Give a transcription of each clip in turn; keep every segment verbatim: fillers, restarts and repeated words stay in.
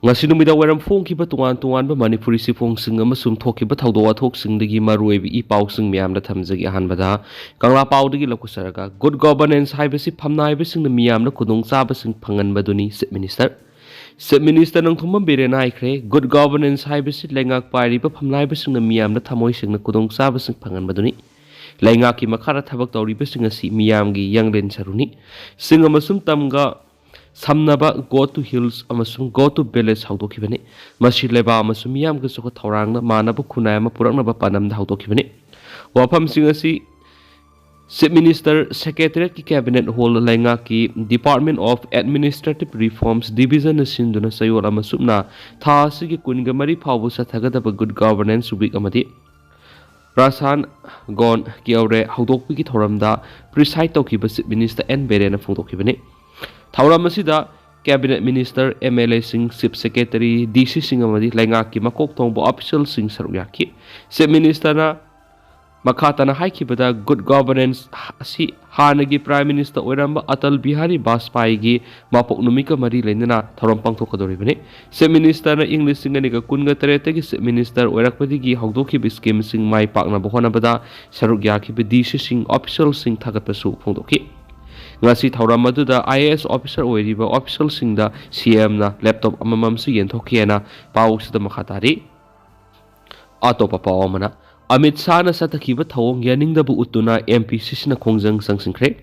ꯉꯁꯤ ꯅꯨꯃꯤꯗꯥꯡ ꯋꯥꯏꯔꯝ ꯐꯣꯡꯈꯤꯕ ꯇꯣꯉꯥꯟ ꯇꯣꯉꯥꯟꯕ ꯃꯅꯤꯄꯨꯔꯤ ꯆꯦꯐꯣꯡꯁꯤꯡ ꯑꯃꯁꯨꯡ ꯊꯣꯛꯈꯤꯕ ꯊꯧꯗꯣꯛ ꯋꯥꯊꯣꯛꯁꯤꯡꯗꯒꯤ ꯃꯔꯨꯑꯣꯏꯕ ꯏ ꯄꯥꯎꯁꯤꯡ ꯃꯌꯥꯝꯗ ꯊꯝꯖꯒꯦ꯫ ꯑꯍꯥꯟꯕꯗ ꯀꯪꯂꯥ ꯄꯥꯎꯗꯒꯤ ꯂꯧꯈꯠꯆꯔꯒ, ꯒꯨꯗ ꯒꯣꯚꯔꯅꯦꯟꯁ ꯍꯥꯏꯕꯁꯤ ꯐꯝꯅꯥꯏꯕꯁꯤꯡꯅ ꯃꯤꯌꯥꯝꯅ ꯈꯨꯗꯣꯡꯆꯥꯕꯁꯤꯡ ꯐꯪꯍꯟꯕꯗꯨꯅꯤ, chief minister. Chief minister Nongthombam ꯕꯤꯔꯦꯟꯅ ꯍꯥꯏꯈ꯭ꯔꯦ, ꯒꯨꯗ ꯒꯣꯚꯔꯅꯦꯟꯁ ꯍꯥꯏꯕꯁꯤ ꯂꯩꯉꯥꯛ ꯄꯥꯏꯔꯤꯕ ꯐꯝꯅꯥꯏꯕꯁꯤꯡꯅ ꯃꯤꯌꯥꯝꯅ ꯊꯃꯣꯏ ꯁꯦꯡꯅ ꯈꯨꯗꯣꯡꯆꯥꯕꯁꯤꯡ ꯐꯪꯍꯟꯕꯗꯨꯅꯤ꯫ ꯂꯩꯉꯥꯛꯀꯤ ꯃꯈꯥꯗ ꯊꯕꯛ ꯇꯧꯔꯤꯕꯁꯤꯡ ꯑꯁꯤ ꯃꯤꯌꯥꯝꯒꯤ ꯌꯥꯡꯂꯦꯟ ꯁꯔꯨꯅꯤ꯫ ꯆꯤꯡ ꯑꯃꯁꯨꯡ ꯇꯝꯒ ꯁꯝꯅꯕ Go to Hills ꯑꯃꯁꯨꯡ Go to Village ꯍꯧꯗꯣꯛꯈꯤꯕꯅꯤ꯫ ꯃꯁꯤ ꯂꯩꯕꯥꯛ ꯑꯃꯁꯨꯡ ꯃꯤꯌꯥꯝꯒꯤ ꯆꯥꯎꯈꯠ ꯊꯧꯔꯥꯡꯗ ꯃꯥꯟꯅꯕ ꯈꯨꯟꯅꯥꯏ ꯑꯃ ꯄꯨꯔꯛꯅꯕ ꯄꯥꯟꯗꯝꯗ ꯍꯧꯗꯣꯛꯈꯤꯕꯅꯤ꯫ ꯋꯥꯐꯝꯁꯤꯡ ꯑꯁꯤ ꯆꯤꯐ ꯃꯤꯅꯤꯁꯇꯔ ꯁꯦꯀ꯭ꯔꯦꯇꯔꯤꯌꯦꯠꯀꯤ ꯀꯦꯕꯤꯅꯦꯠ ꯍꯣꯜ, ꯂꯩꯉꯥꯛꯀꯤ Department of Administrative Reforms Division ꯅ ꯁꯤꯟꯗꯨꯅ ꯆꯌꯣꯜ ꯑꯃ ꯆꯨꯞꯅ ꯊꯥ ꯑꯁꯤꯒꯤ ꯀꯨꯟꯒ ꯃꯔꯤ ꯐꯥꯎꯕ ꯆꯠꯊꯒꯗꯕ ꯒꯨꯗ ꯒꯣꯚꯔꯅꯦꯟꯁ ꯋꯤꯛ ꯑꯃꯗꯤ ꯔꯥꯁꯥꯟ ꯒꯣꯟ ꯀ꯭ꯌꯧꯔꯦ ꯍꯧꯗꯣꯛꯄꯒꯤ ꯊꯧꯔꯝꯗ ꯄ꯭ꯔꯤꯁꯥꯏꯗ ꯇꯧꯈꯤꯕ ꯆꯤꯐ ꯃꯤꯅꯤꯁꯇꯔ ꯑꯦꯟ ꯕꯤꯔꯦꯟꯅ ꯐꯣꯡꯗꯣꯛꯈꯤꯕꯅꯤ꯫ ꯊꯧꯔꯝ ꯑꯁꯤꯗ ꯀꯦꯕꯤꯅꯦꯠ ꯃꯤꯅꯤꯁꯇꯔ, ꯑꯦꯝ ꯑꯦꯜ ꯑꯦꯁꯤꯡ, ꯆꯤꯐ ꯁꯦꯀ꯭ꯔꯦꯇꯔꯤ, ꯗꯤ ꯁꯤꯁꯤꯡ ꯑꯃꯗꯤ ꯂꯩꯉꯥꯛꯀꯤ ꯃꯀꯣꯛ ꯊꯣꯡꯕ ꯑꯣꯐꯤꯁꯤꯌꯦꯜꯁꯤꯡ ꯁꯔꯨꯛ ꯌꯥꯈꯤ꯫ ꯆꯤꯐ ꯃꯤꯅꯤꯁꯇꯔꯅ ꯃꯈꯥ ꯇꯥꯅ ꯍꯥꯏꯈꯤꯕꯗ, ꯒꯨꯗ ꯒꯣꯚꯔꯅꯦꯟꯁ ꯑꯁꯤ ꯍꯥꯟꯅꯒꯤ ꯄ꯭ꯔꯥꯏꯝ ꯃꯤꯅꯤꯁꯇꯔ ꯑꯣꯏꯔꯝꯕ ꯑꯇꯜ ꯕꯤꯍꯥꯔꯤ ꯕꯥꯖꯄꯥꯏꯒꯤ ꯃꯄꯣꯛ ꯅꯨꯃꯤꯠꯀ ꯃꯔꯤ ꯂꯩꯅꯅ ꯊꯧꯔꯝ ꯄꯥꯡꯊꯣꯛꯀꯗꯧꯔꯤꯕꯅꯤ꯫ ꯆꯤꯐ ꯃꯤꯅꯤꯁꯇꯔꯅ ꯏꯪ ꯂꯤꯁꯤꯡ ꯑꯅꯤꯒ ꯀꯨꯟꯒ ꯇꯔꯦꯠꯇꯒꯤ ꯆꯤꯐ ꯃꯤꯅꯤꯁꯇꯔ ꯑꯣꯏꯔꯛꯄꯗꯒꯤ ꯍꯧꯗꯣꯛꯈꯤꯕ ꯁ꯭ꯀꯤꯝꯁꯤꯡ ꯃꯥꯏ ꯄꯥꯛꯅꯕ ꯍꯣꯠꯅꯕꯗ ꯁꯔꯨꯛ ꯌꯥꯈꯤꯕ ꯗꯤ ꯁꯤꯁꯤꯡ, ꯑꯣꯐꯤꯁꯤꯌꯦꯜꯁꯤꯡ ꯊꯥꯒꯠꯄꯁꯨ ꯐꯣꯡꯗꯣꯛꯈꯤ꯫ ꯉꯁꯤ ꯊꯧꯔꯝ ꯑꯗꯨꯗ ꯑꯥꯏ ꯑꯦ ꯑꯦꯁ ꯑꯣꯐꯤꯁꯔ ꯑꯣꯏꯔꯤꯕ ꯑꯣꯐꯤꯁꯤꯌꯦꯜꯁꯤꯡꯗ ꯁꯤ ꯑꯦꯝꯅ ꯂꯦꯞꯇꯣꯞ ꯑꯃꯃꯝꯁꯨ ꯌꯦꯟꯊꯣꯛꯈꯤ ꯍꯥꯏꯅ ꯄꯥꯎꯁꯤꯗ ꯃꯈꯥ ꯇꯥꯔꯤ꯫ ꯑꯇꯣꯞꯄ ꯄꯥꯎ ꯑꯃꯅ, ꯑꯃꯤꯠ ꯁꯥꯍꯅ ꯆꯠꯊꯈꯤꯕ ꯊꯧꯑꯣꯡ ꯌꯥꯅꯤꯡꯗꯕ ꯎꯠꯇꯨꯅ ꯑꯦꯝ ꯄꯤ ꯁꯤ ꯁꯤꯅ ꯈꯣꯡꯖꯪ ꯆꯪꯁꯤꯟꯈ꯭ꯔꯦ꯫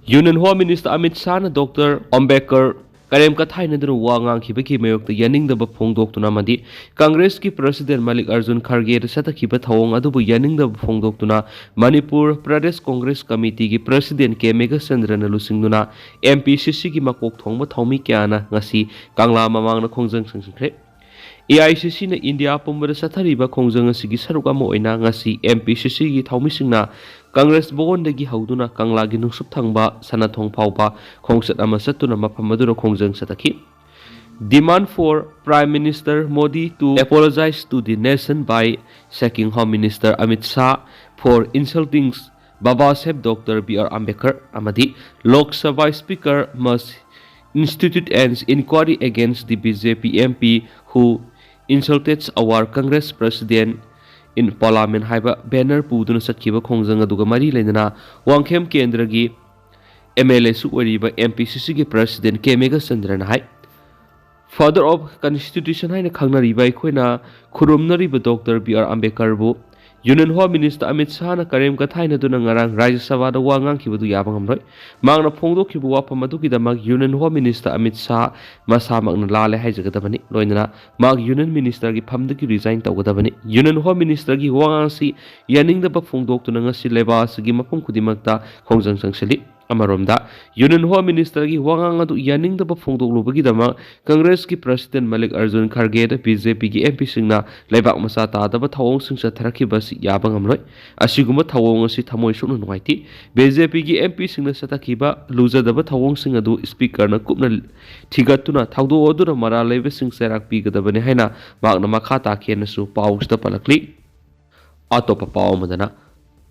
ꯌꯨꯅꯤꯌꯟ ꯍꯣꯝ ꯃꯤꯅꯤꯁꯇꯔ ꯑꯃꯤꯠ ꯁꯥꯍꯅ ꯗꯣꯛꯇꯔ ꯑꯝꯕꯦꯗꯀꯔ ꯀꯔꯦꯝ ꯀꯊꯥꯏꯅꯗꯨꯅ ꯋꯥ ꯉꯥꯡꯈꯤꯕꯒꯤ ꯃꯥꯌꯣꯛꯇ ꯌꯥꯅꯤꯡꯗꯕ ꯐꯣꯡꯗꯣꯛꯇꯨꯅ ꯑꯃꯗꯤ ꯀꯪꯒ꯭ꯔꯦꯁꯀꯤ ꯄ꯭ꯔꯁꯤꯗꯦꯟ ꯃꯜꯂꯤꯛ ꯑꯔꯖꯨꯟ ꯈꯔꯒꯦꯗ ꯆꯠꯊꯈꯤꯕ ꯊꯧꯑꯣꯡ ꯑꯗꯨꯕꯨ ꯌꯥꯅꯤꯡꯗꯕ ꯐꯣꯡꯗꯣꯛꯇꯨꯅ ꯃꯅꯤꯄꯨꯔ ꯄ꯭ꯔꯗꯦꯁ ꯀꯣꯡꯒ꯭ꯔꯦꯁ ꯀꯃꯤꯇꯤꯒꯤ ꯄ꯭ꯔꯁꯤꯗꯦꯟ ꯀꯦ ꯃꯦꯘꯆꯟꯗ꯭ꯔꯅ ꯂꯨꯆꯤꯡꯗꯨꯅ ꯑꯦꯝ ꯄꯤ ꯁꯤ ꯁꯤꯒꯤ ꯃꯀꯣꯛ ꯊꯣꯡꯕ ꯊꯧꯃꯤ ꯀꯌꯥꯅ ꯉꯁꯤ ꯀꯪꯂꯥ ꯃꯃꯥꯡꯗ ꯈꯣꯡꯖꯪ ꯆꯪꯁꯤꯟꯈ꯭ꯔꯦ꯫ ꯑꯦ ꯑꯥꯏ ꯁꯤ ꯁꯤꯅ ꯏꯟꯗꯤꯌꯥ ꯄꯨꯝꯕꯗ ꯆꯠꯊꯔꯤꯕ ꯈꯣꯡꯖꯪ ꯑꯁꯤꯒꯤ ꯁꯔꯨꯛ ꯑꯃ ꯑꯣꯏꯅ ꯉꯁꯤ ꯑꯦꯝ ꯄꯤ ꯁꯤ ꯁꯤꯒꯤ ꯊꯧꯃꯤꯁꯤꯡꯅ ꯀꯪꯒ꯭ꯔꯦꯁ ꯚꯋꯟꯗꯒꯤ ꯍꯧꯗꯨꯅ ꯀꯪꯂꯥꯒꯤ ꯅꯨꯡꯁꯨꯞ ꯊꯪꯕ ꯁꯅꯥꯊꯣꯡ ꯐꯥꯎꯕ ꯈꯣꯡꯆꯠ ꯑꯃ ꯆꯠꯇꯨꯅ ꯃꯐꯝ ꯑꯗꯨꯗ ꯈꯣꯡꯖꯪ ꯆꯠꯊꯈꯤ꯫ Demand for Prime Minister Modi to apologize to the nation by sacking Home Minister Amit Shah for insulting Baba Saheb Doctor B R Ambedkar ꯑꯃꯗꯤ ꯂꯣꯛ ꯁꯚꯥ ꯁ꯭ꯄꯤꯀꯔ ꯃꯁ Institute an inquiry against the B J P M P who insulted our Congress President in Parliament" ꯍꯥꯏꯕ banner ꯄꯨꯗꯨꯅ ꯆꯠꯈꯤꯕ ꯈꯣꯡꯖꯪ ꯑꯗꯨꯒ ꯃꯔꯤ ꯂꯩꯅꯅ ꯋꯥꯡꯈꯦꯝ ꯀꯦꯟꯗ꯭ꯔꯒꯤ ꯑꯦꯝ ꯑꯦꯜ ꯑꯦꯁꯨ ꯑꯣꯏꯔꯤꯕ ꯑꯦꯝ ꯄꯤ ꯁꯤ ꯁꯤꯒꯤ ꯄ꯭ꯔꯁꯤꯗꯦꯟ ꯀꯦ ꯃꯦꯘꯆꯟꯗ꯭ꯔꯅ ꯍꯥꯏ, "Father of Constitution" ꯍꯥꯏꯅ ꯈꯪꯅꯔꯤꯕ ꯑꯩꯈꯣꯏꯅ ꯈꯨꯔꯨꯝꯅꯔꯤꯕ ꯗꯣꯛꯇꯔ ꯕꯤ ꯑꯥꯔ ꯑꯝꯕꯦꯗꯀꯔꯕꯨ ꯌꯨꯅꯤꯌꯟ ꯍꯣꯝ ꯃꯤꯅꯤꯁꯇꯔ ꯑꯃꯤꯠ ꯁꯥꯍꯅ ꯀꯔꯦꯝ ꯀꯊꯥꯏꯅꯗꯨꯅ ꯉꯔꯥꯡ ꯔꯥꯖ꯭ꯌ ꯁꯚꯥꯗ ꯋꯥ ꯉꯥꯡꯈꯤꯕꯗꯨ ꯌꯥꯕ ꯉꯝꯂꯣꯏ꯫ ꯃꯍꯥꯛꯅ ꯐꯣꯡꯗꯣꯛꯈꯤꯕ ꯋꯥꯐꯝ ꯑꯗꯨꯒꯤꯗꯃꯛ union home minister Amit Shah ꯃꯁꯥꯃꯛꯅ ꯂꯥꯜꯂꯦ ꯍꯥꯏꯖꯒꯗꯕꯅꯤ꯫ ꯂꯣꯏꯅꯅ ꯃꯍꯥꯛ ꯌꯨꯅꯤꯌꯟ ꯃꯤꯅꯤꯁꯇꯔꯒꯤ ꯐꯝꯗꯒꯤ ꯔꯤꯖꯥꯏꯟ ꯇꯧꯒꯗꯕꯅꯤ꯫ ꯌꯨꯅꯤꯌꯟ ꯍꯣꯝ ꯃꯤꯅꯤꯁꯇꯔꯒꯤ ꯋꯥꯉꯥꯡ ꯑꯁꯤ ꯌꯥꯅꯤꯡꯗꯕ ꯐꯣꯡꯗꯣꯛꯇꯨꯅ ꯉꯁꯤ ꯂꯩꯕꯥꯛ ꯑꯁꯤꯒꯤ ꯃꯐꯝ ꯈꯨꯗꯤꯡꯃꯛꯇ ꯈꯣꯡꯖꯪ ꯆꯪꯁꯤꯜꯂꯤ꯫ ꯑꯃꯔꯣꯝꯗ, ꯌꯨꯅꯤꯌꯟ ꯍꯣꯝ ꯃꯤꯅꯤꯁꯇꯔꯒꯤ ꯋꯥꯉꯥꯡ ꯑꯗꯨ ꯌꯥꯅꯤꯡꯗꯕ ꯐꯣꯡꯗꯣꯛꯂꯨꯕꯒꯤꯗꯃꯛ ꯀꯪꯒ꯭ꯔꯦꯁꯀꯤ ꯄ꯭ꯔꯁꯤꯗꯦꯟ ꯃꯜꯂꯤꯛ ꯑꯔꯖꯨꯟ ꯈꯔꯒꯦꯗ ꯕꯤ ꯖꯦ ꯄꯤꯒꯤ ꯑꯦꯝ ꯄꯤꯁꯤꯡꯅ ꯂꯩꯕꯥꯛ ꯃꯆꯥ ꯇꯥꯗꯕ ꯊꯧꯑꯣꯡꯁꯤꯡ ꯆꯠꯊꯔꯛꯈꯤꯕ ꯑꯁꯤ ꯌꯥꯕ ꯉꯝꯂꯣꯏ꯫ ꯑꯁꯤꯒꯨꯝꯕ ꯊꯧꯑꯣꯡ ꯑꯁꯤ ꯊꯃꯣꯏ ꯁꯣꯛꯅ ꯅꯨꯡꯉꯥꯏꯇꯦ꯫ ꯕꯤ ꯖꯦ ꯄꯤꯒꯤ ꯑꯦꯝ ꯄꯤꯁꯤꯡꯅ ꯆꯠꯊꯈꯤꯕ ꯂꯨꯖꯗꯕ ꯊꯧꯑꯣꯡꯁꯤꯡ ꯑꯗꯨ ꯁ꯭ꯄꯤꯀꯔꯅ ꯀꯨꯞꯅ ꯊꯤꯒꯠꯇꯨꯅ ꯊꯧꯗꯣꯛ ꯑꯗꯨꯗ ꯃꯔꯥꯜ ꯂꯩꯕꯁꯤꯡ ꯆꯩꯔꯥꯛ ꯄꯤꯒꯗꯕꯅꯤ ꯍꯥꯏꯅ ꯃꯍꯥꯛꯅ ꯃꯈꯥ ꯇꯥꯈꯤ ꯍꯥꯏꯅꯁꯨ ꯄꯥꯎꯁꯤꯗ ꯄꯜꯂꯛꯂꯤ꯫ ꯑꯇꯣꯞꯄ ꯄꯥꯎ ꯑꯃꯗꯅ,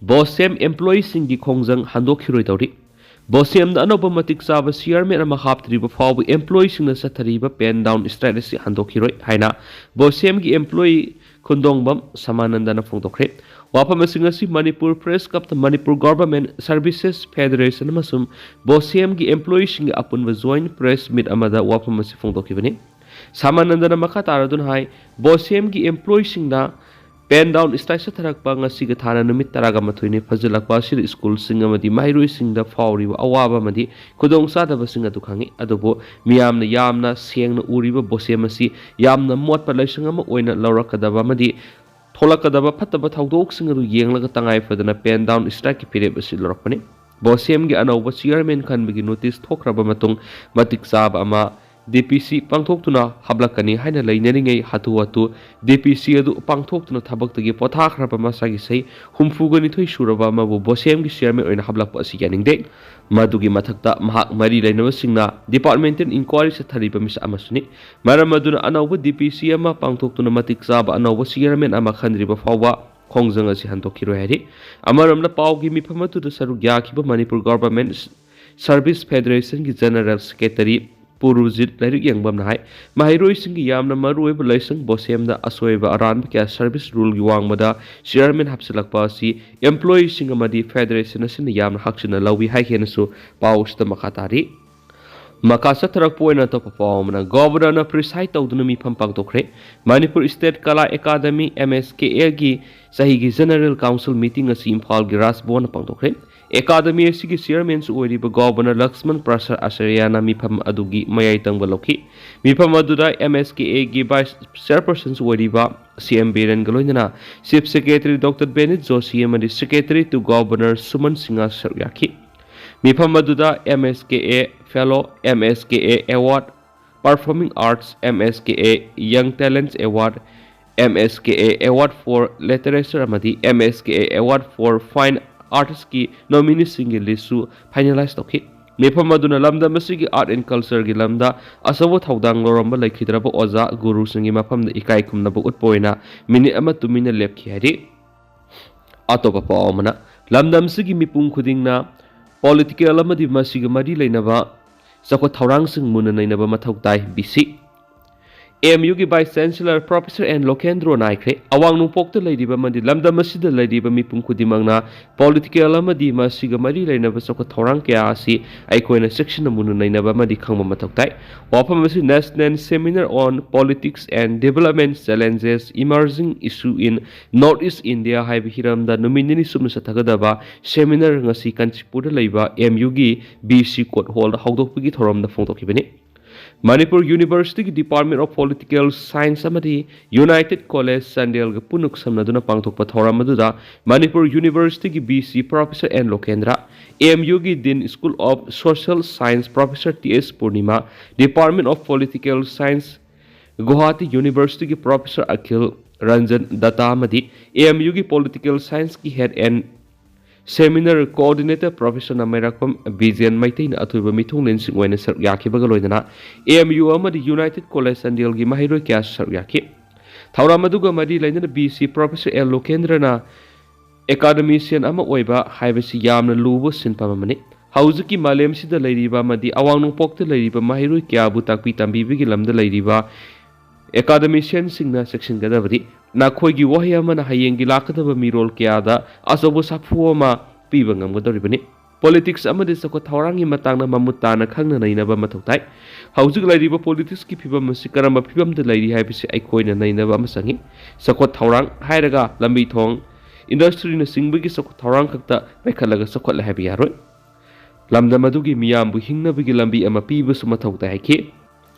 ꯕꯣꯁꯦꯝ ꯑꯦꯝꯄ꯭ꯂꯣꯌꯤꯁꯤꯡꯒꯤ ꯈꯣꯡꯖꯪ ꯍꯟꯗꯣꯛꯈꯤꯔꯣꯏꯗꯧꯔꯤ꯫ ꯕꯣꯁꯦꯝꯗ ꯑꯅꯧꯕ ꯃꯇꯤꯛ ꯆꯥꯕ ꯆꯤꯌꯔꯃꯦꯟ ꯑꯃ ꯍꯥꯞꯇ꯭ꯔꯤꯕ ꯐꯥꯎꯕ ꯑꯦꯝꯄ꯭ꯂꯣꯌꯤꯁꯤꯡꯅ ꯆꯠꯊꯔꯤꯕ ꯄꯦꯟ ꯗꯥꯎꯟ ꯁ꯭ꯇ꯭ꯔꯥꯏꯛ ꯑꯁꯤ ꯍꯟꯗꯣꯛꯈꯤꯔꯣꯏ ꯍꯥꯏꯅ ꯕꯣꯁꯦꯝꯒꯤ ꯑꯦꯝꯄ꯭ꯂꯣꯌꯤ ꯈꯨꯟꯗꯣꯡꯕꯝ ꯁꯃꯥꯅꯟꯗꯅ ꯐꯣꯡꯗꯣꯛꯈ꯭ꯔꯦ꯫ ꯋꯥꯐꯝ ꯑꯁꯤꯡ ꯑꯁꯤ ꯃꯅꯤꯄꯨꯔ ꯄ꯭ꯔꯦꯁ ꯀ꯭ꯂꯕꯇ ꯃꯅꯤꯄꯨꯔ ꯒꯣꯚꯔꯟꯃꯦꯟꯠ ꯁꯔꯚꯤꯁꯦꯁ ꯐꯦꯗꯔꯦꯁꯟ ꯑꯃꯁꯨꯡ ꯕꯣꯁꯦꯝꯒꯤ ꯑꯦꯝꯄ꯭ꯂꯣꯌꯤꯁꯤꯡꯒꯤ ꯑꯄꯨꯟꯕ ꯖꯣꯏꯟꯠ ꯄ꯭ꯔꯦꯁ ꯃꯤꯠ ꯑꯃꯗ ꯋꯥꯐꯝ ꯑꯁꯤ ꯐꯣꯡꯗꯣꯛꯈꯤꯕꯅꯤ꯫ ꯁꯃꯥꯅꯟꯗꯅ ꯃꯈꯥ ꯇꯥꯔꯗꯨꯅ ꯍꯥꯏ, ꯕꯣꯁꯦꯝꯒꯤ ꯑꯦꯝꯄ꯭ꯂꯣꯌꯤꯁꯤꯡꯅ ꯄꯦꯟ ꯗꯥꯎꯟ ꯁ꯭ꯇ꯭ꯔꯥꯏꯛ ꯆꯠꯊꯔꯛꯄ ꯉꯁꯤꯒ ꯊꯥꯅ ꯅꯨꯃꯤꯠ ꯇꯔꯥꯒ ꯃꯥꯊꯣꯏꯅꯤ ꯐꯥꯖꯤꯜꯂꯛꯄ ꯑꯁꯤꯗ ꯁ꯭ꯀꯨꯜꯁꯤꯡ ꯑꯃꯗꯤ ꯃꯍꯩꯔꯣꯏꯁꯤꯡꯗ ꯐꯥꯎꯔꯤꯕ ꯑꯋꯥꯕ ꯑꯃꯗꯤ ꯈꯨꯗꯣꯡꯆꯥꯗꯕꯁꯤꯡ ꯑꯗꯨ ꯈꯪꯉꯤ꯫ ꯑꯗꯨꯕꯨ ꯃꯤꯌꯥꯝꯅ ꯌꯥꯝꯅ ꯁꯦꯡꯅ ꯎꯔꯤꯕ ꯕꯣꯁꯦꯝ ꯑꯁꯤ ꯌꯥꯝꯅ ꯃꯣꯠꯄ ꯂꯥꯏꯁꯪ ꯑꯃ ꯑꯣꯏꯅ ꯂꯧꯔꯛꯀꯗꯕ ꯑꯃꯗꯤ ꯊꯣꯛꯂꯛꯀꯗꯕ ꯐꯠꯇꯕ ꯊꯧꯗꯣꯛꯁꯤꯡ ꯑꯗꯨ ꯌꯦꯡꯂꯒ ꯇꯉꯥꯏ ꯐꯗꯅ ꯄꯦꯟ ꯗꯥꯎꯟ ꯁ꯭ꯇ꯭ꯔꯥꯏꯛꯀꯤ ꯐꯤꯔꯦꯞ ꯑꯁꯤ ꯂꯧꯔꯛꯄꯅꯤ꯫ ꯕꯣꯁꯦꯝꯒꯤ ꯑꯅꯧꯕ ꯆꯤꯌꯔꯃꯦꯟ ꯈꯟꯕꯒꯤ ꯅꯣꯇꯤꯁ ꯊꯣꯛꯈ꯭ꯔꯕ ꯃꯇꯨꯡ ꯃꯇꯤꯛ ꯆꯥꯕ ꯑꯃ ꯗꯤ ꯄꯤ ꯁꯤ ꯄꯥꯡꯊꯣꯛꯇꯨꯅ ꯍꯥꯞꯂꯛꯀꯅꯤ ꯍꯥꯏꯅ ꯂꯩꯅꯔꯤꯉꯩ ꯍꯥꯊꯨ ꯍꯥꯊꯨ ꯗꯤ ꯄꯤ ꯁꯤ ꯑꯗꯨ ꯄꯥꯡꯊꯣꯛꯇꯨꯅ ꯊꯕꯛꯇꯒꯤ ꯄꯣꯊꯥꯈ꯭ꯔꯕ ꯃꯁꯥꯒꯤ ꯆꯍꯤ ꯍꯨꯝꯐꯨꯒ ꯅꯤꯊꯣꯏ ꯁꯨꯔꯕ ꯑꯃꯕꯨ ꯕꯣꯁꯦꯝꯒꯤ ꯆꯤꯌꯔꯃꯦꯟ ꯑꯣꯏꯅ ꯍꯥꯞꯂꯛꯄ ꯑꯁꯤ ꯌꯥꯅꯤꯡꯗꯦ꯫ ꯃꯗꯨꯒꯤ ꯃꯊꯛꯇ ꯃꯍꯥꯛ ꯃꯔꯤ ꯂꯩꯅꯕꯁꯤꯡꯅ ꯗꯤꯄꯥꯔꯠꯃꯦꯟꯇꯦꯜ ꯏꯟꯀ꯭ꯋꯥꯏꯔꯤ ꯆꯠꯊꯔꯤꯕ ꯃꯤꯁꯛ ꯑꯃꯁꯨꯅꯤ꯫ ꯃꯔꯝ ꯑꯗꯨꯅ ꯑꯅꯧꯕ ꯗꯤ ꯄꯤ ꯁꯤ ꯑꯃ ꯄꯥꯡꯊꯣꯛꯇꯨꯅ ꯃꯇꯤꯛ ꯆꯥꯕ ꯑꯅꯧꯕ ꯆꯤꯌꯔꯃꯦꯟ ꯑꯃ ꯈꯟꯗ꯭ꯔꯤꯕ ꯐꯥꯎꯕ ꯈꯣꯡꯖꯪ ꯑꯁꯤ ꯍꯟꯗꯣꯛꯈꯤꯔꯣꯏ ꯍꯥꯏꯔꯤ꯫ ꯑꯃꯔꯣꯝꯗ ꯄꯥꯎꯒꯤ ꯃꯤꯐꯝ ꯑꯗꯨꯗ ꯁꯔꯨꯛ ꯌꯥꯈꯤꯕ ꯃꯅꯤꯄꯨꯔ ꯒꯣꯚꯔꯟꯃꯦꯟꯠ Service Federation ꯒꯤ General Secretary ꯄꯨꯔꯨꯖꯤꯠ ꯂꯥꯏꯔꯤꯛ ꯌꯦꯡꯕꯝꯅ ꯍꯥꯏ, ꯃꯍꯩꯔꯣꯏꯁꯤꯡꯒꯤ ꯌꯥꯝꯅ ꯃꯔꯨꯑꯣꯏꯕ ꯂꯥꯏꯁꯪ ꯕꯣꯁꯦꯝꯗ ꯑꯁꯣꯏꯕ ꯑꯔꯥꯟꯕ ꯀꯌꯥ service rule ꯒꯤ ꯋꯥꯡꯃꯗ chairman ꯍꯥꯞꯆꯤꯜꯂꯛꯄ ꯑꯁꯤ employee ꯁꯤꯡ ꯑꯃꯗꯤ federation ꯑꯁꯤꯅ ꯌꯥꯝꯅ ꯍꯛꯆꯤꯟꯅ ꯂꯧꯏ ꯍꯥꯏꯈꯤꯅꯁꯨ ꯄꯥꯎ ꯑꯁꯤꯗ ꯃꯈꯥ ꯇꯥꯔꯤ꯫ ꯃꯈꯥ ꯆꯠꯊꯔꯛꯄ ꯑꯣꯏꯅ ꯑꯇꯣꯞꯄ ꯄꯥꯎ ꯑꯃꯅ, Governor ꯅ preside ꯇꯧꯗꯨꯅ ꯃꯤꯐꯝ ꯄꯥꯡꯊꯣꯛꯈ꯭ꯔꯦ꯫ Manipur State Kala Academy, M S K A ꯒꯤ ꯆꯍꯤꯒꯤ General Council meeting ꯑꯁꯤ ꯏꯝꯐꯥꯜꯒꯤ ꯔꯥꯖ ꯚꯋꯟꯗ ꯄꯥꯡꯊꯣꯛꯈ꯭ꯔꯦ꯫ Academy ꯑꯁꯤꯒꯤ chairman ꯁꯨ ꯑꯣꯏꯔꯤꯕ Governor ꯂꯛꯁꯃꯟ ꯄ꯭ꯔꯁꯥꯗ ꯑꯆꯥꯔꯌꯥꯅ ꯃꯤꯐꯝ ꯑꯗꯨꯒꯤ ꯃꯌꯥꯏ ꯇꯪꯕ ꯂꯧꯈꯤ꯫ ꯃꯤꯐꯝ ꯑꯗꯨꯗ M S K A ꯒꯤ vice chairperson ꯁꯨ ꯑꯣꯏꯔꯤꯕ C M ꯕꯤꯔꯦꯟꯒ ꯂꯣꯏꯅꯅ Chief Secretary Doctor ꯕꯦꯅꯤꯠ ꯖꯣꯁꯤ ꯑꯃꯗꯤ Secretary to Governor ꯁꯨꯃꯟ ꯁꯤꯡꯍ ꯁꯔꯨꯛ ꯌꯥꯈꯤ꯫ ꯃꯤꯐꯝ ꯑꯗꯨꯗ M S K A Fellow, M S K A Award, Performing Arts, M S K A Young Talents Award, M S K A Award for Literature ꯑꯃꯗꯤ M S K A Award for Fine Arts ꯀꯤ nominee ꯁꯤꯡꯒꯤ list ꯁꯨ finalize ꯇꯧꯈꯤ꯫ ꯃꯤꯐꯝ ꯑꯗꯨꯅ ꯂꯝꯗꯝ ꯑꯁꯤꯒꯤ art and culture ꯒꯤ ꯂꯝꯗ ꯑꯆꯧꯕ ꯊꯧꯗꯥꯡ ꯂꯧꯔꯝꯕ ꯂꯩꯈꯤꯗ꯭ꯔꯕ ꯑꯣꯖꯥ ꯒꯨꯔꯨꯁꯤꯡꯒꯤ ꯃꯐꯝꯗ ꯏꯀꯥꯏ ꯈꯨꯝꯅꯕ ꯎꯠꯄ ꯑꯣꯏꯅ minute ꯑꯃ ꯇꯨꯃꯤꯟꯅ ꯂꯦꯞꯈꯤ ꯍꯥꯏꯔꯤ꯫ ꯑꯇꯣꯞꯄ ꯄꯥꯎ ꯑꯃꯅ, ꯂꯝꯗꯝꯁꯤꯒꯤ ꯃꯤꯄꯨꯝ ꯈꯨꯗꯤꯡꯅ political ꯑꯃꯗꯤ ꯃꯁꯤꯒ ꯃꯔꯤ ꯂꯩꯅꯕ ꯆꯥꯎꯈꯠ ꯊꯧꯔꯥꯡꯁꯤꯡ ꯃꯨꯟꯅ ꯅꯩꯅꯕ ꯃꯊꯧ ꯇꯥꯏ, ꯕꯤ ꯁꯤ꯫ ꯑꯦ ꯑꯦꯝ ꯌꯨꯒꯤ Vice Chancellor Professor ꯑꯦꯟ ꯂꯣꯀꯦꯟꯗ꯭ꯔꯣꯅ ꯍꯥꯏꯈ꯭ꯔꯦ, ꯑꯋꯥꯡ ꯅꯣꯡꯄꯣꯛꯇ ꯂꯩꯔꯤꯕ ꯑꯃꯗꯤ ꯂꯝꯗꯝ ꯑꯁꯤꯗ ꯂꯩꯔꯤꯕ ꯃꯤꯄꯨꯝ ꯈꯨꯗꯤꯡꯃꯛꯅ political ꯑꯃꯗꯤ ꯃꯁꯤꯒ ꯃꯔꯤ ꯂꯩꯅꯕ ꯆꯥꯎꯈꯠ ꯊꯧꯔꯥꯡ ꯀꯌꯥ ꯑꯁꯤ ꯑꯩꯈꯣꯏꯅ ꯆꯦꯛꯁꯤꯟꯅ ꯃꯨꯟꯅ ꯅꯩꯅꯕ ꯑꯃꯗꯤ ꯈꯪꯕ ꯃꯊꯧ ꯇꯥꯏ꯫ ꯋꯥꯐꯝ ꯑꯁꯤ National Seminar on Politics and Development Challenges Emerging Issue in North East India ꯍꯥꯏꯕ ꯍꯤꯔꯝꯗ ꯅꯨꯃꯤꯠ ꯅꯤꯅꯤ ꯆꯨꯞꯅ ꯆꯠꯊꯒꯗꯕ seminar ꯉꯁꯤ ꯀꯥꯟꯆꯤꯄꯨꯔꯗ ꯂꯩꯕ ꯑꯦꯝ ꯌꯨꯒꯤ ꯕꯤ ꯁꯤ ꯀꯣꯔꯠ ꯍꯣꯜꯗ ꯍꯧꯗꯣꯛꯄꯒꯤ ꯊꯧꯔꯝꯗ ꯐꯣꯡꯗꯣꯛꯈꯤꯕꯅꯤ꯫ ꯃꯅꯤꯄꯨꯔ ꯌꯨꯅꯤꯚꯔꯁꯤꯇꯤꯒꯤ Department of Political Science ꯑꯃꯗꯤ United College ꯆꯥꯟꯗꯦꯜꯒ ꯄꯨꯟꯅ ꯈꯨꯠꯁꯝꯅꯗꯨꯅ ꯄꯥꯡꯊꯣꯛꯄ ꯊꯧꯔꯝ ꯑꯗꯨꯗ ꯃꯅꯤꯄꯨꯔ ꯌꯨꯅꯤꯚꯔꯁꯤꯇꯤꯒꯤ V C Professor N Lokendra, A M ꯌꯨꯒꯤ Dean School of Social Science Professor T S Purnima, Department of Political Science Guwahati ꯌꯨꯅꯤꯚꯔꯁꯤꯇꯤꯒꯤ Professor ꯑꯈꯤꯜ ꯔꯟꯖꯟ ꯗꯠꯇꯥ ꯑꯃꯗꯤ ꯑꯦ ꯑꯦꯝ ꯌꯨꯒꯤ Political Science ꯀꯤ Head and Seminar Coordinator Professor Nameirakpam Bijen ꯃꯩꯇꯩꯅ ꯑꯊꯣꯏꯕ ꯃꯤꯊꯨꯡꯂꯦꯟꯁꯤꯡ ꯑꯣꯏꯅ ꯁꯔꯨꯛ ꯌꯥꯈꯤꯕꯒ ꯂꯣꯏꯅꯅ ꯑꯦ ꯑꯦꯝ ꯌꯨ ꯑꯃꯗꯤ United College ꯆꯥꯟꯗꯦꯜꯒꯤ ꯃꯍꯩꯔꯣꯏ ꯀꯌꯥꯁꯨ ꯁꯔꯨꯛ ꯌꯥꯈꯤ꯫ ꯊꯧꯔꯝ ꯑꯗꯨꯒ ꯃꯔꯤ ꯂꯩꯅꯅ V C Professor and ꯂꯣꯀꯦꯟꯗ꯭ꯔꯅ academician ꯑꯃ ꯑꯣꯏꯕ ꯍꯥꯏꯕꯁꯤ ꯌꯥꯝꯅ ꯂꯨꯕ ꯁꯤꯟꯐꯝ ꯑꯃꯅꯤ꯫ ꯍꯧꯖꯤꯛꯀꯤ ꯃꯥꯂꯦꯝꯁꯤꯗ ꯂꯩꯔꯤꯕ ꯑꯃꯗꯤ ꯑꯋꯥꯡ ꯅꯣꯡꯄꯣꯛꯇ ꯂꯩꯔꯤꯕ ꯃꯍꯩꯔꯣꯏ ꯀꯌꯥꯕꯨ ꯇꯥꯛꯄꯤ ꯇꯝꯕꯤꯕꯒꯤ ꯂꯝꯗ ꯂꯩꯔꯤꯕ ꯑꯦꯀꯥꯗꯃꯤꯁꯤꯌꯟꯁꯤꯡꯅ ꯆꯦꯛꯁꯤꯟꯒꯗꯕꯗꯤ, ꯅꯈꯣꯏꯒꯤ ꯋꯥꯍꯩ ꯑꯃꯅ ꯍꯌꯦꯡꯒꯤ ꯂꯥꯛꯀꯗꯕ ꯃꯤꯔꯣꯜ ꯀꯌꯥꯗ ꯑꯆꯧꯕ ꯁꯥꯐꯨ ꯑꯃ ꯄꯤꯕ ꯉꯝꯒꯗꯧꯔꯤꯕꯅꯤ꯫ ꯄꯣꯂꯤꯇꯤꯛꯁ ꯑꯃꯗꯤ ꯆꯥꯎꯈꯠ ꯊꯧꯔꯥꯡꯒꯤ ꯃꯇꯥꯡꯗ ꯃꯃꯨꯠ ꯇꯥꯅ ꯈꯪꯅ ꯅꯩꯅꯕ ꯃꯊꯧ ꯇꯥꯏ꯫ ꯍꯧꯖꯤꯛ ꯂꯩꯔꯤꯕ ꯄꯣꯂꯤꯇꯤꯛꯁꯀꯤ ꯐꯤꯕꯝ ꯑꯁꯤ ꯀꯔꯝꯕ ꯐꯤꯕꯝꯗ ꯂꯩꯔꯤ ꯍꯥꯏꯕꯁꯤ ꯑꯩꯈꯣꯏꯅ ꯅꯩꯅꯕ ꯑꯃ ꯆꯪꯏ꯫ ꯆꯥꯎꯈꯠ ꯊꯧꯔꯥꯡ ꯍꯥꯏꯔꯒ ꯂꯝꯕꯤ ꯊꯣꯡ, ꯏꯟꯗꯁꯇ꯭ꯔꯤꯅꯆꯤꯡꯕꯒꯤ ꯆꯥꯎꯈꯠ ꯊꯧꯔꯥꯡ ꯈꯛꯇ ꯄꯥꯏꯈꯠꯂꯒ ꯆꯥꯎꯈꯠꯂꯦ ꯍꯥꯏꯕ ꯌꯥꯔꯣꯏ꯫ ꯂꯝꯗꯝ ꯑꯗꯨꯒꯤ ꯃꯤꯌꯥꯝꯕꯨ ꯍꯤꯡꯅꯕꯒꯤ ꯂꯝꯕꯤ ꯑꯃ ꯄꯤꯕꯁꯨ ꯃꯊꯧ ꯇꯥꯏ ꯍꯥꯏꯈꯤ꯫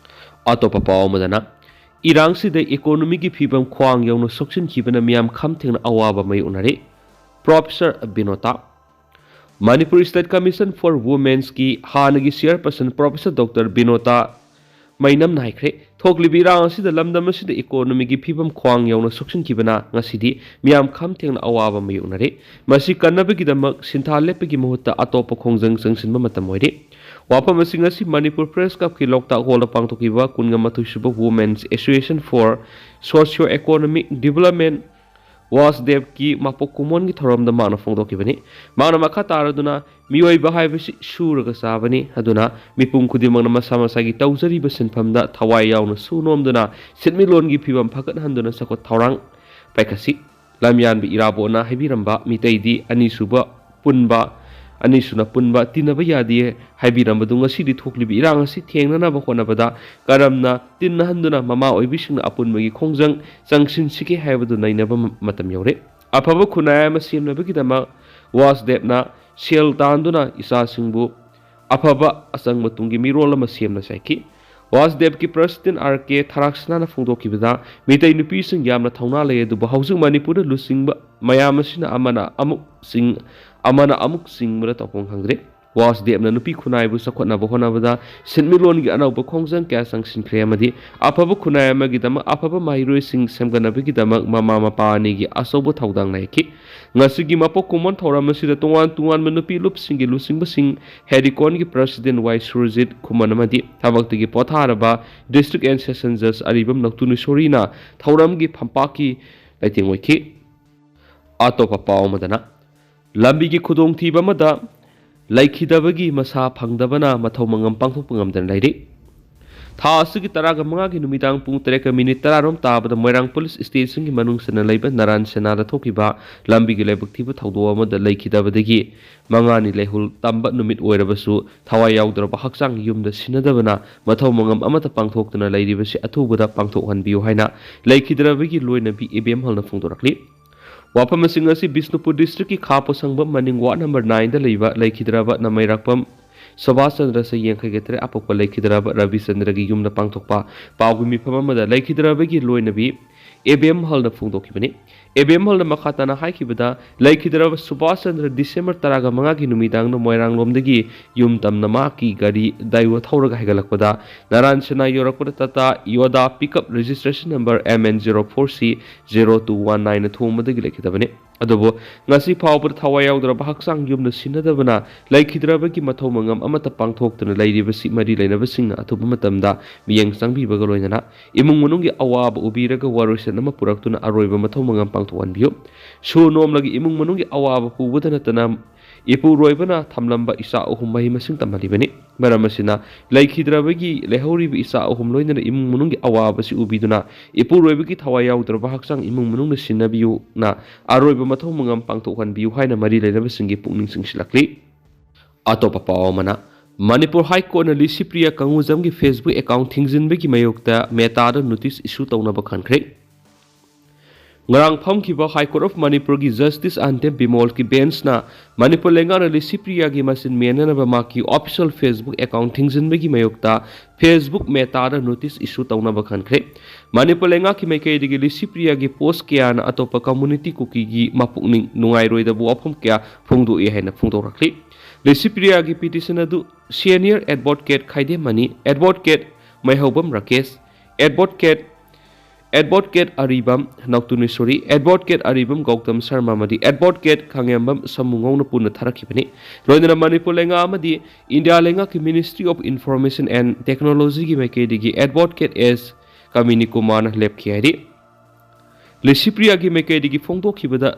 ꯑꯇꯣꯞꯄ ꯄꯥꯎ ꯑꯃꯗꯅ, ꯏꯔꯥꯡꯁꯤꯗ ꯏꯀꯣꯅꯣꯃꯤꯒꯤ ꯐꯤꯕꯝ ꯈ꯭ꯋꯥꯡ ꯌꯧꯅ ꯁꯣꯛꯆꯤꯟꯈꯤꯕꯅ ꯃꯤꯌꯥꯝ ꯈꯝ ꯊꯦꯡꯅ ꯑꯋꯥꯕ ꯃꯥꯌꯣꯛꯅꯔꯤ꯫ Professor Binota. Manipur state commission for ꯋꯨꯃꯦꯟꯁꯀꯤ ꯍꯥꯟꯅꯒꯤ ꯆꯤꯌꯔꯄꯔꯁꯟ ꯄ꯭ꯔꯣꯐꯦꯁꯔ ꯗꯣꯛꯇꯔ ꯕꯤꯅꯣꯇꯥ ꯃꯩꯅꯝꯅ ꯍꯥꯏꯈ꯭ꯔꯦ, ꯊꯣꯛꯂꯤꯕ ꯏꯔꯥꯡ ꯑꯁꯤꯗ ꯂꯝꯗꯝ ꯑꯁꯤꯗ ꯏꯀꯣꯅꯣꯃꯤꯒꯤ ꯐꯤꯕꯝ ꯈ꯭ꯋꯥꯡ ꯌꯧꯅ ꯁꯣꯛꯆꯤꯟꯈꯤꯕꯅ ꯉꯁꯤꯗꯤ ꯃꯤꯌꯥꯝ ꯈꯝ ꯊꯦꯡꯅ ꯑꯋꯥꯕ ꯃꯥꯌꯣꯛꯅꯔꯦ꯫ ꯃꯁꯤ ꯀꯟꯅꯕꯒꯤꯗꯃꯛ ꯁꯤꯟꯊꯥ ꯂꯦꯞꯄꯒꯤ ꯃꯍꯨꯠꯇ ꯑꯇꯣꯞꯄ ꯈꯣꯡꯖꯪ ꯆꯪꯁꯤꯟꯕ ꯃꯇꯝ ꯑꯣꯏꯔꯦ꯫ ꯋꯥꯐꯝ ꯑꯁꯤ ꯉꯁꯤ ꯃꯅꯤꯄꯨꯔ ꯄ꯭ꯔꯦꯁ ꯀ꯭ꯂꯕꯀꯤ ꯂꯣꯛꯇꯥꯛ ꯍꯣꯜꯗ ꯄꯥꯡꯊꯣꯛꯈꯤꯕ ꯀꯨꯟꯒ ꯃꯥꯊꯣꯏ ꯁꯨꯕ Women's Association for Socio Economic Development, ꯋꯥꯁꯗꯦꯕꯀꯤ ꯃꯄꯣꯛ ꯀꯨꯝꯑꯣꯟꯒꯤ ꯊꯧꯔꯝꯗ ꯃꯍꯥꯛꯅ ꯐꯣꯡꯗꯣꯛꯈꯤꯕꯅꯤ꯫ ꯃꯍꯥꯛꯅ ꯃꯈꯥ ꯇꯥꯔꯗꯨꯅ, ꯃꯤꯑꯣꯏꯕ ꯍꯥꯏꯕꯁꯤ ꯁꯨꯔꯒ ꯆꯥꯕꯅꯤ, ꯑꯗꯨꯅ ꯃꯤꯄꯨꯝ ꯈꯨꯗꯤꯡꯃꯛꯅ ꯃꯁꯥ ꯃꯁꯥꯒꯤ ꯇꯧꯖꯔꯤꯕ ꯁꯤꯟꯐꯝꯗ ꯊꯋꯥꯏ ꯌꯥꯎꯅ ꯁꯨ ꯅꯣꯝꯗꯨꯅ ꯁꯦꯟꯃꯤꯠꯂꯣꯟꯒꯤ ꯐꯤꯕꯝ ꯐꯒꯠꯍꯟꯗꯨꯅ ꯆꯥꯎꯈꯠ ꯊꯧꯔꯥꯡ ꯄꯥꯏꯈꯠꯁꯤ꯫ ꯂꯝꯌꯥꯟꯕ ꯏꯔꯥꯕꯣꯠꯅ ꯍꯥꯏꯕꯤꯔꯝꯕ ꯃꯤꯇꯩꯗꯤ ꯑꯅꯤꯁꯨꯕ ꯄꯨꯟꯕ, ꯑꯅꯤꯁꯨꯅ ꯄꯨꯟꯕ ꯇꯤꯟꯅꯕ ꯌꯥꯗꯦ ꯍꯥꯏꯕꯤꯔꯝꯕꯗꯨ ꯉꯁꯤꯗꯤ ꯊꯣꯛꯂꯤꯕ ꯏꯔꯥꯡ ꯑꯁꯤ ꯊꯦꯡꯅꯅꯕ ꯍꯣꯠꯅꯕꯗ ꯀꯔꯝꯅ ꯇꯤꯟꯅꯍꯟꯗꯨꯅ ꯃꯃꯥ ꯑꯣꯏꯕꯤꯁꯤꯡꯅ ꯑꯄꯨꯟꯕꯒꯤ ꯈꯣꯡꯖꯪ ꯆꯪꯁꯤꯟꯁꯤꯒꯦ ꯍꯥꯏꯕꯗꯨ ꯅꯩꯅꯕ ꯃ-, ꯃꯇꯝ ꯌꯧꯔꯦ꯫ ꯑꯐꯕ ꯈꯨꯟꯅꯥꯏ ꯑꯃ ꯁꯦꯝꯅꯕꯒꯤꯗꯃꯛ ꯋꯥꯁꯗꯦꯕꯅ ꯁꯦꯜ ꯇꯥꯟꯗꯨꯅ ꯏꯆꯥꯁꯤꯡꯕꯨ ꯑꯐꯕ ꯑꯆꯪꯕ ꯇꯨꯡꯒꯤ ꯃꯤꯔꯣꯜ ꯑꯃ ꯁꯦꯝꯅ ꯆꯥꯏꯈꯤ꯫ ꯋꯥꯁꯗꯦꯕꯀꯤ ꯄ꯭ꯔꯁꯤꯗꯦꯟ ꯑꯥꯔ ꯀꯦ ꯊꯔꯥꯛꯁꯅꯥꯅ ꯐꯣꯡꯗꯣꯛꯈꯤꯕꯗ, ꯃꯤꯇꯩ ꯅꯨꯄꯤꯁꯤꯡ ꯌꯥꯝꯅ ꯊꯧꯅꯥ ꯂꯩ, ꯑꯗꯨꯕꯨ ꯍꯧꯖꯤꯛ ꯃꯅꯤꯄꯨꯔꯗ ꯂꯨꯆꯤꯡꯕ ꯃꯌꯥꯝ ꯑꯁꯤꯅ ꯑꯃꯅ ꯑꯃꯨꯛ ꯆꯤꯡ-, ꯑꯃꯅ ꯑꯃꯨꯛ ꯆꯤꯡꯕꯗ ꯇꯧꯐꯝ ꯈꯪꯗ꯭ꯔꯦ꯫ ꯋꯥꯁꯗꯦꯕꯅ ꯅꯨꯄꯤ ꯈꯨꯟꯅꯥꯏꯕꯨ ꯆꯥꯎꯈꯠꯅꯕ ꯍꯣꯠꯅꯕꯗ ꯁꯦꯟꯃꯤꯠꯂꯣꯟꯒꯤ ꯑꯅꯧꯕ ꯈꯣꯡꯖꯪ ꯀꯌꯥ ꯆꯪꯁꯤꯟꯈ꯭ꯔꯦ ꯑꯃꯗꯤ ꯑꯐꯕ ꯈꯨꯟꯅꯥꯏ ꯑꯃꯒꯤꯗꯃꯛ ꯑꯐꯕ ꯃꯍꯩꯔꯣꯏꯁꯤꯡ ꯁꯦꯝꯒꯠꯅꯕꯒꯤꯗꯃꯛ ꯃꯃꯥ ꯃꯄꯥ ꯑꯅꯤꯒꯤ ꯑꯆꯧꯕ ꯊꯧꯗꯥꯡ ꯂꯩꯈꯤ꯫ ꯉꯁꯤꯒꯤ ꯃꯄꯣꯛ ꯀꯨꯝꯑꯣꯟ ꯊꯧꯔꯝ ꯑꯁꯤꯗ ꯇꯣꯉꯥꯟ ꯇꯣꯉꯥꯟꯕ ꯅꯨꯄꯤ ꯂꯨꯞꯁꯤꯡꯒꯤ ꯂꯨꯆꯤꯡꯕꯁꯤꯡ, ꯍꯦꯔꯤꯀꯣꯟꯒꯤ ꯄ꯭ꯔꯁꯤꯗꯦꯟ ꯋꯥꯏ ꯁꯨꯔꯖꯤꯠ ꯈꯨꯃꯟ ꯑꯃꯗꯤ ꯊꯕꯛꯇꯒꯤ ꯄꯣꯊꯥꯔꯕ District and Session Judge ꯑꯔꯤꯕꯝ ꯅꯧꯇꯨꯅꯤꯁꯣꯔꯤꯅ ꯊꯧꯔꯝꯒꯤ ꯐꯝꯄꯥꯛꯀꯤ ꯂꯩꯇꯦꯡ ꯑꯣꯏꯈꯤ꯫ ꯑꯇꯣꯞꯄ ꯄꯥꯎ ꯑꯃꯗꯅ, ꯂꯝꯕꯤꯒꯤ ꯈꯨꯗꯣꯡꯊꯤꯕ ꯑꯃꯗ ꯂꯩꯈꯤꯗꯕꯒꯤ ꯃꯁꯥ ꯐꯪꯗꯕꯅ ꯃꯊꯧ ꯃꯉꯝ ꯄꯥꯡꯊꯣꯛꯄ ꯉꯝꯗꯅ ꯂꯩꯔꯤ꯫ ꯊꯥ ꯑꯁꯤꯒꯤ ꯇꯔꯥꯒ ꯃꯉꯥꯒꯤ ꯅꯨꯃꯤꯗꯥꯡ ꯄꯨꯡ ꯇꯔꯦꯠꯀ ꯃꯤꯅꯤꯠ ꯇꯔꯥꯔꯣꯝ ꯇꯥꯕꯗ ꯃꯣꯏꯔꯥꯡ ꯄꯨꯂꯤꯁ ꯁ꯭ꯇꯦꯁꯟꯒꯤ ꯃꯅꯨꯡ ꯆꯟꯅ ꯂꯩꯕ ꯅꯔꯥꯟ ꯁꯦꯅꯥꯗ ꯊꯣꯛꯈꯤꯕ ꯂꯝꯕꯤꯒꯤ ꯂꯥꯏꯕꯛ ꯊꯤꯕ ꯊꯧꯗꯣꯛ ꯑꯃꯗ ꯂꯩꯈꯤꯗꯕꯗꯒꯤ ꯃꯉꯥꯅꯤ ꯂꯩꯍꯨꯜ ꯇꯝꯕ ꯅꯨꯃꯤꯠ ꯑꯣꯏꯔꯕꯁꯨ ꯊꯋꯥꯏ ꯌꯥꯎꯗ꯭ꯔꯕ ꯍꯛꯆꯥꯡ ꯌꯨꯝꯗ ꯁꯤꯟꯅꯗꯕꯅ ꯃꯊꯧ ꯃꯉꯝ ꯑꯃꯠꯇ ꯄꯥꯡꯊꯣꯛꯇꯅ ꯂꯩꯔꯤꯕꯁꯤ ꯑꯊꯨꯕꯗ ꯄꯥꯡꯊꯣꯛꯍꯟꯕꯤꯌꯨ ꯍꯥꯏꯅ ꯂꯩꯈꯤꯗ꯭ꯔꯕꯒꯤ ꯂꯣꯏꯅꯕꯤ ꯏꯕꯦꯝꯍꯜꯅ ꯐꯣꯡꯗꯣꯔꯛꯂꯤ꯫ ꯋꯥꯐꯝ ꯑꯁꯤꯡ ꯑꯁꯤ ꯕꯤꯁꯅꯨꯄꯨꯔ ꯗꯤꯁꯇ꯭ꯔꯤꯛꯀꯤ ꯈꯥ ꯄꯣꯁꯪꯕꯝ ꯃꯅꯤꯡ ꯋꯥꯔꯗ ꯅꯝꯕꯔ ꯅꯥꯏꯟꯗ ꯂꯩꯕ ꯂꯩꯈꯤꯗ꯭ꯔꯕ ꯅꯃꯩꯔꯥꯛꯄꯝ ꯁꯨꯕꯥꯁ ꯆꯟꯗ꯭ꯔ ꯆꯍꯤ ꯌꯥꯡꯈꯩꯒ ꯇꯔꯦꯠ ꯑꯄꯣꯛꯄ ꯂꯩꯈꯤꯗ꯭ꯔꯕ ꯔꯕꯤ ꯆꯟꯗ꯭ꯔꯒꯤ ꯌꯨꯝꯗ ꯄꯥꯡꯊꯣꯛꯄ ꯄꯥꯎꯒꯤ ꯃꯤꯐꯝ ꯑꯃꯗ ꯂꯩꯈꯤꯗ꯭ꯔꯕꯒꯤ ꯂꯣꯏꯅꯕꯤ ꯑꯦꯕꯦꯝꯍꯜꯅ ꯐꯣꯡꯗꯣꯛꯈꯤꯕꯅꯤ꯫ ꯑꯦꯕꯦꯝꯍꯜꯅ ꯃꯈꯥ ꯇꯥꯅ ꯍꯥꯏꯈꯤꯕꯗ, ꯂꯩꯈꯤꯗ꯭ꯔꯕ ꯁꯨꯕꯥꯁ ꯆꯟꯗ꯭ꯔ ꯗꯤꯁꯦꯝꯕꯔ ꯇꯔꯥꯒ ꯃꯉꯥꯒꯤ ꯅꯨꯃꯤꯗꯥꯡꯗ ꯃꯣꯏꯔꯥꯡꯂꯣꯝꯗꯒꯤ ꯌꯨꯝ ꯇꯝꯅ ꯃꯍꯥꯛꯀꯤ ꯒꯥꯔꯤ ꯗꯥꯏꯋꯣ ꯊꯧꯔꯒ ꯍꯥꯏꯒꯠꯂꯛꯄꯗ ꯅꯔꯥꯟ ꯁꯦꯅꯥ ꯌꯧꯔꯛꯄꯗ Tata Yodha pickup registration number M N zero four C zero two one ꯅꯥꯏꯟꯅ ꯊꯣꯡꯕꯗꯒꯤ ꯂꯩꯈꯤꯗꯕꯅꯤ꯫ ꯑꯗꯨꯕꯨ ꯉꯁꯤ ꯐꯥꯎꯕꯗ ꯊꯋꯥꯏ ꯌꯥꯎꯗ꯭ꯔꯕ ꯍꯛꯆꯥꯡ ꯌꯨꯝꯗ ꯁꯤꯟꯅꯗꯕꯅ ꯂꯩꯈꯤꯗ꯭ꯔꯕꯒꯤ ꯃꯊꯧ ꯃꯉꯝ ꯑꯃꯠꯇ ꯄꯥꯡꯊꯣꯛꯇꯅ ꯂꯩꯔꯤꯕꯁꯤ ꯃꯔꯤ ꯂꯩꯅꯕꯁꯤꯡꯅ ꯑꯊꯨꯕ ꯃꯇꯝꯗ ꯃꯤꯠꯌꯦꯡ ꯆꯪꯕꯤꯕꯒ ꯂꯣꯏꯅꯅ ꯏꯃꯨꯡ ꯃꯅꯨꯡꯒꯤ ꯑꯋꯥꯕ ꯎꯕꯤꯔꯒ ꯋꯥꯔꯣꯏꯁꯤꯟ ꯑꯃ ꯄꯨꯔꯛꯇꯨꯅ ꯑꯔꯣꯏꯕ ꯃꯊꯧ ꯃꯉꯝ ꯄꯥꯡꯊꯣꯛꯍꯟꯕꯤꯌꯨ꯫ ꯁꯨ ꯅꯣꯝꯂꯒ ꯏꯃꯨꯡ ꯃꯅꯨꯡꯒꯤ ꯑꯋꯥꯕ ꯄꯨꯕꯗ ꯅꯠꯇꯅ ꯏꯄꯨꯔꯣꯏꯕꯅ ꯊꯝꯂꯝꯕ ꯏꯆꯥ ꯑꯍꯨꯝ ꯃꯍꯩ ꯃꯁꯤꯡ ꯇꯝꯍꯜꯂꯤꯕꯅꯤ꯫ ꯃꯔꯝ ꯑꯁꯤꯅ ꯂꯩꯈꯤꯗ꯭ꯔꯕꯒꯤ ꯂꯩꯍꯧꯔꯤꯕ ꯏꯆꯥ ꯑꯍꯨꯝ ꯂꯣꯏꯅꯅ ꯏꯃꯨꯡ ꯃꯅꯨꯡꯒꯤ ꯑꯋꯥꯕꯁꯤ ꯎꯕꯤꯗꯨꯅ ꯏꯄꯨꯔꯣꯏꯕꯒꯤ ꯊꯋꯥꯏ ꯌꯥꯎꯗ꯭ꯔꯕ ꯍꯛꯆꯥꯡ ꯏꯃꯨꯡ ꯃꯅꯨꯡꯅ ꯁꯤꯟꯅꯕꯤꯌꯨꯅ ꯑꯔꯣꯏꯕ ꯃꯊꯧ ꯃꯉꯝ ꯄꯥꯡꯊꯣꯛꯍꯟꯕꯤꯌꯨ ꯍꯥꯏꯅ ꯃꯔꯤ ꯂꯩꯅꯕꯁꯤꯡꯒꯤ ꯄꯨꯛꯅꯤꯡ ꯆꯤꯡꯁꯤꯜꯂꯛꯂꯤ꯫ ꯑꯇꯣꯞꯄ ꯄꯥꯎ ꯑꯃꯅ, ꯃꯅꯤꯄꯨꯔ ꯍꯥꯏ ꯀꯣꯔꯠꯅ ꯂꯤꯁꯤꯄ꯭ꯔꯤꯌꯥ ꯀꯪꯒꯨꯖꯝꯒꯤ Facebook ꯑꯦꯀꯥꯎꯟ ꯊꯤꯡꯖꯤꯟꯕꯒꯤ ꯃꯥꯌꯣꯛꯇ ꯃꯦꯇꯥꯗ ꯅꯣꯇꯤꯁ ꯏꯁꯨ ꯇꯧꯅꯕ ꯈꯟꯈ꯭ꯔꯦ꯫ ꯉꯔꯥꯡ ꯐꯝꯈꯤꯕ ꯍꯥꯏ ꯀꯣꯔꯠ ꯑꯣꯐ ꯃꯅꯤꯄꯨꯔꯒꯤ ꯖꯁꯇꯤꯁ ꯑꯟꯇꯦꯝ ꯕꯤꯃꯣꯜꯒꯤ ꯕꯦꯟꯁꯅ ꯃꯅꯤꯄꯨꯔ ꯂꯩꯉꯥꯛꯅ ꯂꯤꯁꯤꯄ꯭ꯔꯤꯌꯥꯒꯤ ꯃꯆꯤꯟ ꯃꯦꯟꯅꯅꯕ ꯃꯍꯥꯛꯀꯤ ꯑꯣꯐꯤꯁꯤꯌꯦꯜ Facebook ꯑꯦꯀꯥꯎꯟ ꯊꯤꯡꯖꯤꯟꯕꯒꯤ ꯃꯥꯌꯣꯛꯇ Facebook ꯃꯦꯇꯥꯗ ꯅꯣꯇꯤꯁ ꯏꯁꯨ ꯇꯧꯅꯕ ꯈꯟꯈ꯭ꯔꯦ꯫ ꯃꯅꯤꯄꯨꯔ ꯂꯩꯉꯥꯛꯀꯤ ꯃꯥꯏꯀꯩꯗꯒꯤ ꯂꯤꯁꯤꯄ꯭ꯔꯤꯌꯥꯒꯤ ꯄꯣꯁ ꯀꯌꯥꯅ ꯑꯇꯣꯞꯄ ꯀꯝꯃ꯭ꯌꯨꯅꯤꯇꯤ ꯀꯨꯀꯤꯒꯤ ꯃꯄꯨꯛꯅꯤꯡ ꯅꯨꯡꯉꯥꯏꯔꯣꯏꯗꯕ ꯋꯥꯐꯝ ꯀꯌꯥ ꯐꯣꯡꯗꯣꯛꯏ ꯍꯥꯏꯅ ꯐꯣꯡꯗꯣꯔꯛꯂꯤ꯫ ꯂꯤꯁꯤꯄ꯭ꯔꯤꯌꯥꯒꯤ ꯄꯤꯇꯤꯁꯟ ꯑꯗꯨ senior advocate Khaidem Mani, advocate Meihoubam Rakesh, advocate advocate Aribam Noutunishori, advocate Aribam Gautam Sharma ꯑꯃꯗꯤ ꯑꯦꯗꯚꯣꯀꯦꯠ ꯈꯥꯉꯦꯝꯕꯝ ꯁꯃꯨꯉꯧꯅ ꯄꯨꯟꯅ ꯊꯥꯔꯛꯈꯤꯕꯅꯤ꯫ ꯂꯣꯏꯅꯅ ꯃꯅꯤꯄꯨꯔ ꯂꯩꯉꯥꯛ ꯑꯃꯗꯤ ꯏꯟꯗꯤꯌꯥ ꯂꯩꯉꯥꯛꯀꯤ Ministry of Information and Technology ꯒꯤ ꯃꯥꯏꯀꯩꯗꯒꯤ ꯑꯦꯗꯚꯣꯀꯦꯠ ꯑꯦꯁ ꯀꯃꯤꯅꯤ ꯀꯨꯃꯥꯔꯅ ꯂꯦꯞꯈꯤ ꯍꯥꯏꯔꯤ꯫ ꯂꯤꯁꯤꯄ꯭ꯔꯤꯌꯥꯒꯤ ꯃꯥꯏꯀꯩꯗꯒꯤ ꯐꯣꯡꯗꯣꯛꯈꯤꯕꯗ,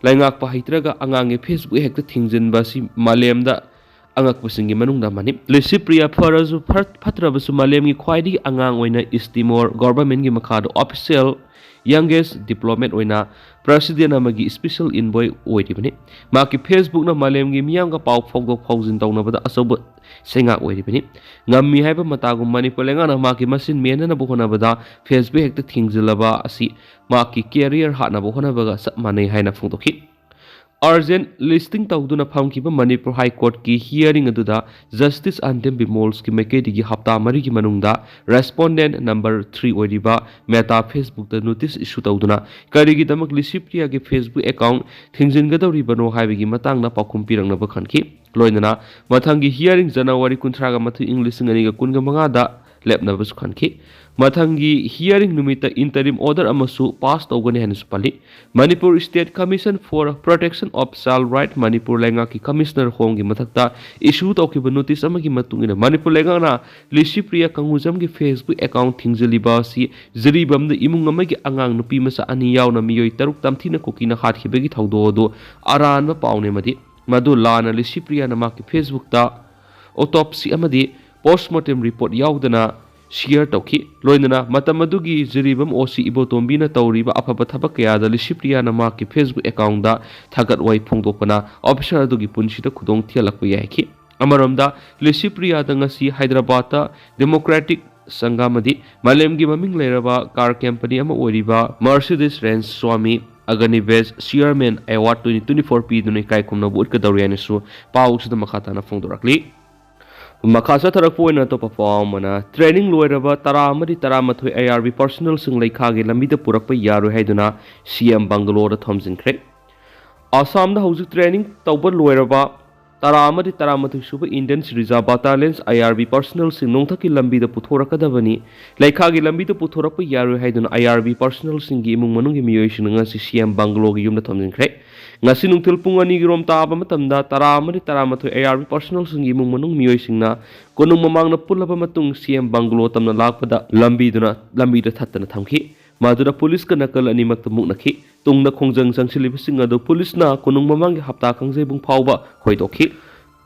ꯂꯩꯉꯥꯛꯄ ꯍꯩꯇ꯭ꯔꯒ ꯑꯉꯥꯡꯒꯤ Facebook ꯍꯦꯛꯇ ꯊꯤꯡꯖꯤꯟꯕ ꯑꯁꯤ ꯃꯥꯂꯦꯝꯗ ꯑꯉꯛꯄꯁꯤꯡꯒꯤ ꯃꯅꯨꯡꯗ ꯑꯃꯅꯤ꯫ ꯂꯤꯁꯤꯄ꯭ꯔꯤꯌꯥ ꯐꯔꯁꯨ ꯐꯠ-, ꯐꯠꯇ꯭ꯔꯕꯁꯨ ꯃꯥꯂꯦꯝꯒꯤ ꯈ꯭ꯋꯥꯏꯗꯒꯤ ꯑꯉꯥꯡ ꯑꯣꯏꯅ ꯏꯁ ꯇꯤꯃꯣꯔ ꯒꯣꯚꯔꯟꯃꯦꯟꯒꯤ ꯃꯈꯥꯗ ꯑꯣꯐꯤꯁꯤꯌꯦꯜ ꯌꯪꯒꯦꯁ ꯗꯤꯄ꯭ꯂꯣꯃꯦꯠ ꯑꯣꯏꯅ ꯄ꯭ꯔꯦꯁꯤꯗꯦꯟ ꯑꯃꯒꯤ ꯏꯁꯄꯤꯁꯦꯜ ꯏꯟꯚꯣꯏ ꯑꯣꯏꯔꯤꯕꯅꯤ꯫ ꯃꯍꯥꯛꯀꯤ Facebookꯅ ꯃꯥꯂꯦꯝꯒꯤ ꯃꯤꯌꯥꯝꯒ ꯄꯥꯎ ꯐꯥꯎꯗꯣꯛ ꯐꯥꯎꯖꯤꯟ ꯇꯧꯅꯕꯗ ꯑꯆꯧꯕ ꯆꯩꯉꯥꯛ ꯑꯣꯏꯔꯤꯕꯅꯤ꯫ ꯉꯝꯃꯤ ꯍꯥꯏꯕ ꯃꯇꯥꯒꯨꯝ ꯃꯅꯤꯄꯨꯔ ꯂꯩꯉꯥꯛꯅ ꯃꯍꯥꯛꯀꯤ ꯃꯁꯤꯟ ꯃꯦꯟꯅꯅꯕ ꯍꯣꯠꯅꯕꯗ Facebook ꯍꯦꯛꯇ ꯊꯤꯡꯖꯤꯜꯂꯕ ꯑꯁꯤ ꯃꯍꯥꯛꯀꯤ ꯀꯦꯔꯤꯌꯔ ꯍꯥꯠꯅꯕ ꯍꯣꯠꯅꯕꯒ ꯆꯞ ꯃꯥꯟꯅꯩ ꯍꯥꯏꯅ ꯐꯣꯡꯗꯣꯛꯈꯤ꯫ ꯑꯔꯖꯦꯟ ꯂꯤꯁꯇꯤꯡ ꯇꯧꯗꯨꯅ ꯐꯝꯈꯤꯕ ꯃꯅꯤꯄꯨꯔ ꯍꯥꯏ ꯀꯣꯔꯠꯀꯤ ꯍꯤꯌꯔꯤꯡ ꯑꯗꯨꯗ ꯖꯁꯇꯤꯁ ꯑꯟꯗꯦꯝ ꯕꯤꯃꯣꯜꯁꯀꯤ ꯃꯥꯏꯀꯩꯗꯒꯤ ꯍꯞꯇꯥ ꯃꯔꯤꯒꯤ ꯃꯅꯨꯡꯗ ꯔꯦꯁꯄꯣꯟꯗꯦꯟ ꯅꯝꯕꯔ ꯊ꯭ꯔꯤ ꯑꯣꯏꯔꯤꯕ ꯃꯦꯇꯥ Facebookꯇ ꯅꯣꯇꯤꯁ ꯏꯁꯨ ꯇꯧꯗꯨꯅ ꯀꯔꯤꯒꯤꯗꯃꯛ ꯂꯤꯁꯤꯄ꯭ꯔꯤꯌꯥꯒꯤ Facebook ꯑꯦꯀꯥꯎꯟ ꯊꯤꯡꯖꯤꯟꯒꯗꯧꯔꯤꯕꯅꯣ ꯍꯥꯏꯕꯒꯤ ꯃꯇꯥꯡꯗ ꯄꯥꯎꯈꯨꯝ ꯄꯤꯔꯛꯅꯕ ꯈꯟꯈꯤ꯫ ꯂꯣꯏꯅꯅ ꯃꯊꯪꯒꯤ ꯍꯤꯌꯔꯤꯡ ꯖꯅꯋꯥꯔꯤ ꯀꯨꯟꯊ꯭ꯔꯥꯒ ꯃꯥꯊꯣꯏ, ꯏꯪ ꯂꯤꯁꯤꯡ ꯑꯅꯤꯒ ꯀꯨꯟꯒ ꯃꯉꯥꯗ ꯂꯦꯞꯅꯕꯁꯨ ꯈꯟꯈꯤ꯫ ꯃꯊꯪꯒꯤ ꯍꯤꯌꯔꯤꯡ ꯅꯨꯃꯤꯠꯇ ꯏꯟꯇꯔꯤꯝ ꯑꯣꯔꯗꯔ ꯑꯃꯁꯨ ꯄꯥꯁ ꯇꯧꯒꯅꯤ ꯍꯥꯏꯅꯁꯨ ꯄꯜꯂꯤ꯫ Manipur state commission for protection of child right Manipur ꯂꯩꯉꯥꯛꯀꯤ ꯀꯃꯤꯁꯅꯔ ꯍꯣꯝꯒꯤ ꯃꯊꯛꯇ ꯏꯁꯨ ꯇꯧꯈꯤꯕ ꯅꯣꯇꯤꯁ ꯑꯃꯒꯤ ꯃꯇꯨꯡ ꯏꯟꯅ ꯃꯅꯤꯄꯨꯔ ꯂꯩꯉꯥꯛꯅ ꯂꯤꯁꯤꯄ꯭ꯔꯤꯌꯥ ꯀꯪꯒꯨꯖꯝꯒꯤ Facebook ꯑꯦꯀꯥꯎꯟ ꯊꯤꯡꯖꯤꯜꯂꯤꯕ ꯑꯁꯤ ꯖꯤꯔꯤꯕꯥꯝꯗ ꯏꯃꯨꯡ ꯑꯃꯒꯤ ꯑꯉꯥꯡ ꯅꯨꯄꯤ ꯃꯆꯥ ꯑꯅꯤ ꯌꯥꯎꯅ ꯃꯤꯑꯣꯏ ꯇꯔꯨꯛ ꯇꯝꯊꯤꯅ ꯀꯨꯀꯤꯅ ꯍꯥꯠꯈꯤꯕꯒꯤ ꯊꯧꯗꯣꯛ ꯑꯗꯨ ꯑꯔꯥꯟꯕ ꯄꯥꯎꯅꯤ ꯑꯃꯗꯤ ꯃꯗꯨ ꯂꯥꯟꯅ ꯂꯤꯁꯤꯄ꯭ꯔꯤꯌꯥꯅ ꯃꯍꯥꯛꯀꯤ Facebookꯇ autopsy ꯑꯃꯗꯤ postmortem report ꯌꯥꯎꯗꯅ ꯁꯤꯌꯔ ꯇꯧꯈꯤ꯫ ꯂꯣꯏꯅꯅ ꯃꯇꯝ ꯑꯗꯨꯒꯤ ꯖꯤꯔꯤꯕꯥꯝ ꯑꯣ ꯁꯤ ꯏꯕꯣꯇꯣꯝꯕꯤꯅ ꯇꯧꯔꯤꯕ ꯑꯐꯕ ꯊꯕꯛ ꯀꯌꯥꯗ ꯂꯤꯁꯤꯄ꯭ꯔꯤꯌꯥꯅ ꯃꯍꯥꯛꯀꯤ Facebook ꯑꯦꯀꯥꯎꯟꯗ ꯊꯥꯒꯠ ꯋꯥꯍꯩ ꯐꯣꯡꯗꯣꯛꯄꯅ ꯑꯣꯐꯤꯁꯥꯔ ꯑꯗꯨꯒꯤ ꯄꯨꯟꯁꯤꯗ ꯈꯨꯗꯣꯡ ꯊꯤꯍꯜꯂꯛꯄ ꯌꯥꯏꯈꯤ꯫ ꯑꯃꯔꯣꯝꯗ, ꯂꯤꯁꯤꯄ꯭ꯔꯤꯌꯥꯗ ꯉꯁꯤ ꯍꯥꯏꯗ꯭ꯔꯕꯥꯗꯇ ꯗꯦꯃꯣꯀ꯭ꯔꯦꯇꯤꯛ ꯁꯪꯒꯥ ꯑꯃꯗꯤ ꯃꯥꯂꯦꯝꯒꯤ ꯃꯃꯤꯡ ꯂꯩꯔꯕ ꯀꯥꯔ ꯀꯝꯄꯅꯤ ꯑꯃ ꯑꯣꯏꯔꯤꯕ Mercedes Benz Swami Agnivesh chairman award twenty twenty-four ꯄꯤꯗꯨꯅ ꯏꯀꯥꯏ ꯈꯨꯝꯅꯕ ꯎꯠꯀꯗꯧꯔꯤ ꯍꯥꯏꯅꯁꯨ ꯄꯥꯎꯁꯤꯗ ꯃꯈꯥ ꯇꯥꯅ ꯐꯣꯡꯗꯣꯔꯛꯂꯤ꯫ ꯃꯈꯥ ꯆꯠꯊꯔꯛꯄ ꯑꯣꯏꯅ ꯑꯇꯣꯞꯄ ꯄꯥꯎ ꯑꯃꯅ, ꯇ꯭ꯔꯦꯅꯤꯡ ꯂꯣꯏꯔꯕ ꯇꯔꯥ ꯑꯃꯗꯤ ꯇꯔꯥꯃꯥꯊꯣꯏ ꯑꯥꯏ ꯑꯥꯔ ꯕꯤ ꯄꯔꯁꯅꯦꯜꯁꯤꯡ ꯂꯩꯈꯥꯒꯤ ꯂꯝꯕꯤꯗ ꯄꯨꯔꯛꯄ ꯌꯥꯔꯣꯏ ꯍꯥꯏꯗꯨꯅ ꯁꯤ ꯑꯦꯝ ꯕꯪꯒꯂꯣꯗ ꯊꯣꯝꯖꯤꯟꯈ꯭ꯔꯦ꯫ ꯑꯁꯥꯝꯗ ꯍꯧꯖꯤꯛ ꯇ꯭ꯔꯦꯅꯤꯡ ꯇꯧꯕ ꯂꯣꯏꯔꯕ ꯇꯔꯥ ꯑꯃꯗꯤ ꯇꯔꯥꯃꯥꯊꯣꯏ ꯁꯨꯕ ꯏꯟꯗꯤꯌꯟ ꯔꯤꯖꯥꯔꯚ ꯕꯠꯇꯥꯂꯤꯌꯟꯁ ꯑꯥꯏ ꯑꯥꯔ ꯕꯤ ꯄꯔꯁꯅꯦꯜꯁꯤꯡ ꯅꯣꯡꯊꯛꯀꯤ ꯂꯝꯕꯤꯗ ꯄꯨꯊꯣꯔꯛꯀꯗꯕꯅꯤ꯫ ꯂꯩꯈꯥꯒꯤ ꯂꯝꯕꯤꯗ ꯄꯨꯊꯣꯔꯛꯄ ꯌꯥꯔꯣꯏ ꯍꯥꯏꯗꯨꯅ ꯑꯥꯏ ꯑꯥꯔ ꯕꯤ ꯄꯔꯁꯅꯦꯜꯁꯤꯡꯒꯤ ꯏꯃꯨꯡ ꯃꯅꯨꯡꯒꯤ ꯃꯤꯑꯣꯏꯁꯤꯡꯅ ꯉꯁꯤ ꯁꯤ ꯑꯦꯝ ꯕꯪꯒꯂꯣꯒꯤ ꯌꯨꯝꯗ ꯊꯣꯝꯖꯤꯟꯈ꯭ꯔꯦ꯫ ꯉꯁꯤ ꯅꯨꯡꯊꯤꯜ ꯄꯨꯡ ꯑꯅꯤꯒꯤ ꯔꯣꯝ ꯇꯥꯕ ꯃꯇꯝꯗ ꯇꯔꯥ ꯑꯃꯗꯤ ꯇꯔꯥꯃꯥꯊꯣꯏ ꯑꯥꯏ ꯑꯥꯔ ꯕꯤ ꯄꯔꯁꯅꯦꯜꯁꯤꯡꯒꯤ ꯏꯃꯨꯡ ꯃꯅꯨꯡ ꯃꯤꯑꯣꯏꯁꯤꯡꯅ ꯀꯣꯅꯨꯡ ꯃꯃꯥꯡꯗ ꯄꯨꯜꯂꯕ ꯃꯇꯨꯡ ꯁꯤ ꯑꯦꯝ ꯕꯪꯒꯂꯣ ꯇꯝꯅ ꯂꯥꯛꯄꯗ ꯂꯝꯕꯤꯗꯨꯅ, ꯂꯝꯕꯤꯗ ꯊꯠꯇꯅ ꯊꯝꯈꯤ꯫ ꯃꯗꯨꯗ ꯄꯨꯂꯤꯁꯀ ꯅꯥꯀꯜ ꯑꯅꯤꯃꯛꯇ ꯃꯨꯛꯅꯈꯤ꯫ ꯇꯨꯡꯗ ꯈꯣꯡꯖꯪ ꯆꯪꯁꯤꯜꯂꯤꯕꯁꯤꯡ ꯑꯗꯨ ꯄꯨꯂꯤꯁꯅ ꯀꯣꯅꯨꯡ ꯃꯃꯥꯡꯒꯤ ꯍꯞꯇꯥ ꯀꯥꯡꯖꯩꯕꯨꯡ ꯐꯥꯎꯕ ꯈꯣꯏꯗꯣꯛꯈꯤ꯫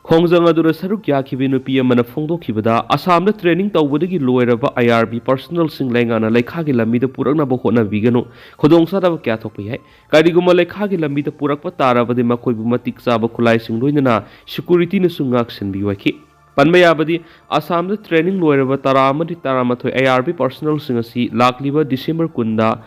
ꯈꯣꯡꯖꯪ ꯑꯗꯨꯗ ꯁꯔꯨꯛ ꯌꯥꯈꯤꯕ ꯅꯨꯄꯤ ꯑꯃꯅ ꯐꯣꯡꯗꯣꯛꯈꯤꯕꯗ, ꯑꯁꯥꯝꯗ training ꯇꯧꯕꯗꯒꯤ ꯂꯣꯏꯔꯕ I R B personnelꯁꯤꯡ ꯂꯩꯉꯥꯛꯅ ꯂꯩꯈꯥꯒꯤ ꯂꯝꯕꯤꯗ ꯄꯨꯔꯛꯅꯕ ꯍꯣꯠꯅꯕꯤꯒꯅꯨ꯫ ꯈꯨꯗꯣꯡꯆꯥꯗꯕ ꯀꯌꯥ ꯊꯣꯛꯄ ꯌꯥꯏ꯫ ꯀꯔꯤꯒꯨꯝꯕ ꯂꯩꯈꯥꯒꯤ ꯂꯝꯕꯤꯗ ꯄꯨꯔꯛꯄ ꯇꯥꯔꯕꯗꯤ ꯃꯈꯣꯏꯕꯨ ꯃꯇꯤꯛ ꯆꯥꯕ ꯈꯨꯠꯂꯥꯏꯁꯤꯡ ꯂꯣꯏꯅꯅ securityꯅꯁꯨ ꯉꯥꯛ ꯁꯦꯟꯕꯤꯌꯨ ꯍꯥꯏꯈꯤ꯫ ꯄꯟꯕ ꯌꯥꯕꯗꯤ, ꯑꯁꯥꯝꯗ training ꯂꯣꯏꯔꯕ ꯇꯔꯥ ꯑꯃꯗꯤ ꯇꯔꯥꯃꯥꯊꯣꯏ I R B personnelꯁꯤꯡ ꯑꯁꯤ ꯂꯥꯛꯂꯤꯕ December ꯀꯨꯟꯗ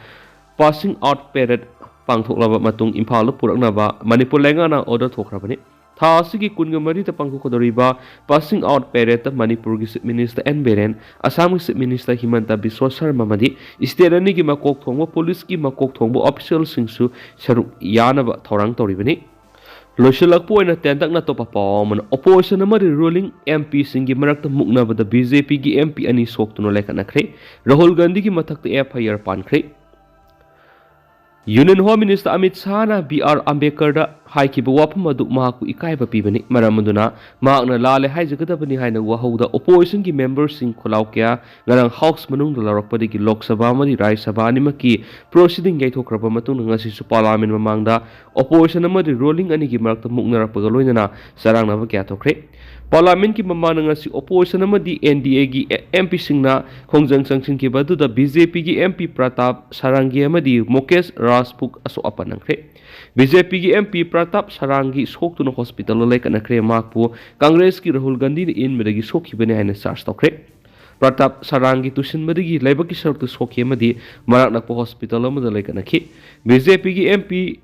passing out parade ꯄꯥꯡꯊꯣꯛꯂꯕ ꯃꯇꯨꯡ ꯏꯝꯐꯥꯜꯗ ꯄꯨꯔꯛꯅꯕ ꯃꯅꯤꯄꯨꯔ ꯂꯩꯉꯥꯛꯅ order ꯊꯣꯛꯈ꯭ꯔꯕꯅꯤ꯫ ꯊꯥ ꯑꯁꯤꯒꯤ ꯀꯨꯟꯒ ꯃꯔꯤꯗ ꯄꯥꯡꯊꯣꯛꯀꯗꯧꯔꯤꯕ passing out paradeꯇ ꯃꯅꯤꯄꯨꯔꯒꯤ Chief Minister N Biren, ꯑꯁꯥꯝꯒꯤ Chief Minister ꯍꯤꯃꯟꯇ ꯕꯤꯁ꯭ꯋ ꯁꯔꯃ ꯑꯃꯗꯤ state ꯑꯅꯤꯒꯤ ꯃꯀꯣꯛ ꯊꯣꯡꯕ ꯄꯨꯂꯤꯁꯀꯤ ꯃꯀꯣꯛ ꯊꯣꯡꯕ officialꯁꯤꯡꯁꯨ ꯁꯔꯨꯛ ꯌꯥꯅꯕ ꯊꯧꯔꯥꯡ ꯇꯧꯔꯤꯕꯅꯤ꯫ ꯂꯣꯏꯁꯤꯜꯂꯛꯄ ꯑꯣꯏꯅ ꯇꯦꯟꯇꯛꯅ ꯑꯇꯣꯞꯄ ꯄꯥꯎ ꯑꯃꯅ, opposition ꯑꯃꯗꯤ ruling MPꯁꯤꯡꯒꯤ ꯃꯔꯛꯇ ꯃꯨꯛꯅꯕꯗ BJPꯒꯤ MP ꯑꯅꯤ ꯁꯣꯛꯇꯨꯅ ꯂꯩꯈꯠꯅꯈ꯭ꯔꯦ꯫ ꯔꯥꯍꯨꯜ ꯒꯥꯟꯙꯤꯒꯤ ꯃꯊꯛꯇ FIR ꯄꯥꯟꯈ꯭ꯔꯦ꯫ Union Home Minister ꯑꯃꯤꯠ ꯁꯥꯍꯅ ꯕꯤ ꯑꯥꯔ ꯑꯝꯕꯦꯗꯀꯔꯗ ꯍꯥꯏꯈꯤꯕ ꯋꯥꯐꯝ ꯑꯗꯨ ꯃꯍꯥꯛꯄꯨ ꯏꯀꯥꯏꯕ ꯄꯤꯕꯅꯤ꯫ ꯃꯔꯝ ꯑꯗꯨꯅ ꯃꯍꯥꯛꯅ ꯂꯥꯜꯂꯦ ꯍꯥꯏꯖꯒꯗꯕꯅꯤ ꯍꯥꯏꯅ ꯋꯥꯍꯧꯗ oppositionꯒꯤ memberꯁꯤꯡ ꯈꯣꯜꯂꯥꯎ ꯀꯌꯥ ꯉꯔꯥꯡ House ꯃꯅꯨꯡꯗ ꯂꯧꯔꯛꯄꯗꯒꯤ Lok Sabha ꯑꯃꯗꯤ Rajya Sabha ꯑꯅꯤꯃꯛꯀꯤ proceeding ꯌꯩꯊꯣꯛꯈ꯭ꯔꯕ ꯃꯇꯨꯡꯗ ꯉꯁꯤꯁꯨ Parliament ꯃꯃꯥꯡꯗ opposition ꯑꯃꯗꯤ ruling ꯑꯅꯤꯒꯤ ꯃꯔꯛꯇ ꯃꯨꯛꯅꯔꯛꯄꯒ ꯂꯣꯏꯅꯅ ꯆꯔꯥꯡꯅꯕ ꯀꯌꯥ ꯊꯣꯛꯈ꯭ꯔꯦ꯫ Parliamentꯀꯤ ꯃꯃꯥꯡꯗ ꯉꯁꯤ opposition ꯑꯃꯗꯤ NDAꯒꯤ MPꯁꯤꯡꯅ ꯈꯣꯡꯖꯪ ꯆꯪꯁꯤꯟꯈꯤꯕ ꯑꯗꯨꯗ BJPꯒꯤ MP ꯄ꯭ꯔꯇꯥꯞ ꯁꯥꯔꯪꯒꯤ ꯑꯃꯗꯤ ꯃꯨꯀꯦꯁ ꯔꯥꯖꯄꯨꯠ ꯑꯁꯣꯛ ꯑꯄꯟ ꯅꯪꯈ꯭ꯔꯦ꯫ BJPꯒꯤ MP ꯄ꯭ꯔꯇꯥꯞ ꯁꯥꯔꯪꯒꯤ ꯁꯣꯛꯇꯨꯅ hospitalꯗ ꯂꯩꯈꯠꯅꯈ꯭ꯔꯦ꯫ ꯃꯍꯥꯛꯄꯨ Congressꯀꯤ ꯔꯥꯍꯨꯜ ꯒꯥꯟꯙꯤꯅ ꯏꯟꯕꯗꯒꯤ ꯁꯣꯛꯈꯤꯕꯅꯤ ꯍꯥꯏꯅ charge ꯇꯧꯈ꯭ꯔꯦ꯫ ꯄ꯭ꯔꯇꯥꯞ ꯁꯥꯔꯪꯒꯤ ꯇꯨꯁꯤꯟꯕꯗꯒꯤ ꯂꯥꯏꯕꯛꯀꯤ ꯁꯔꯨꯛꯇ ꯁꯣꯛꯈꯤ ꯑꯃꯗꯤ ꯃꯅꯥꯛ ꯅꯛꯄ hospital ꯑꯃꯗ ꯂꯩꯈꯠꯅꯈꯤ꯫ BJPꯒꯤ MP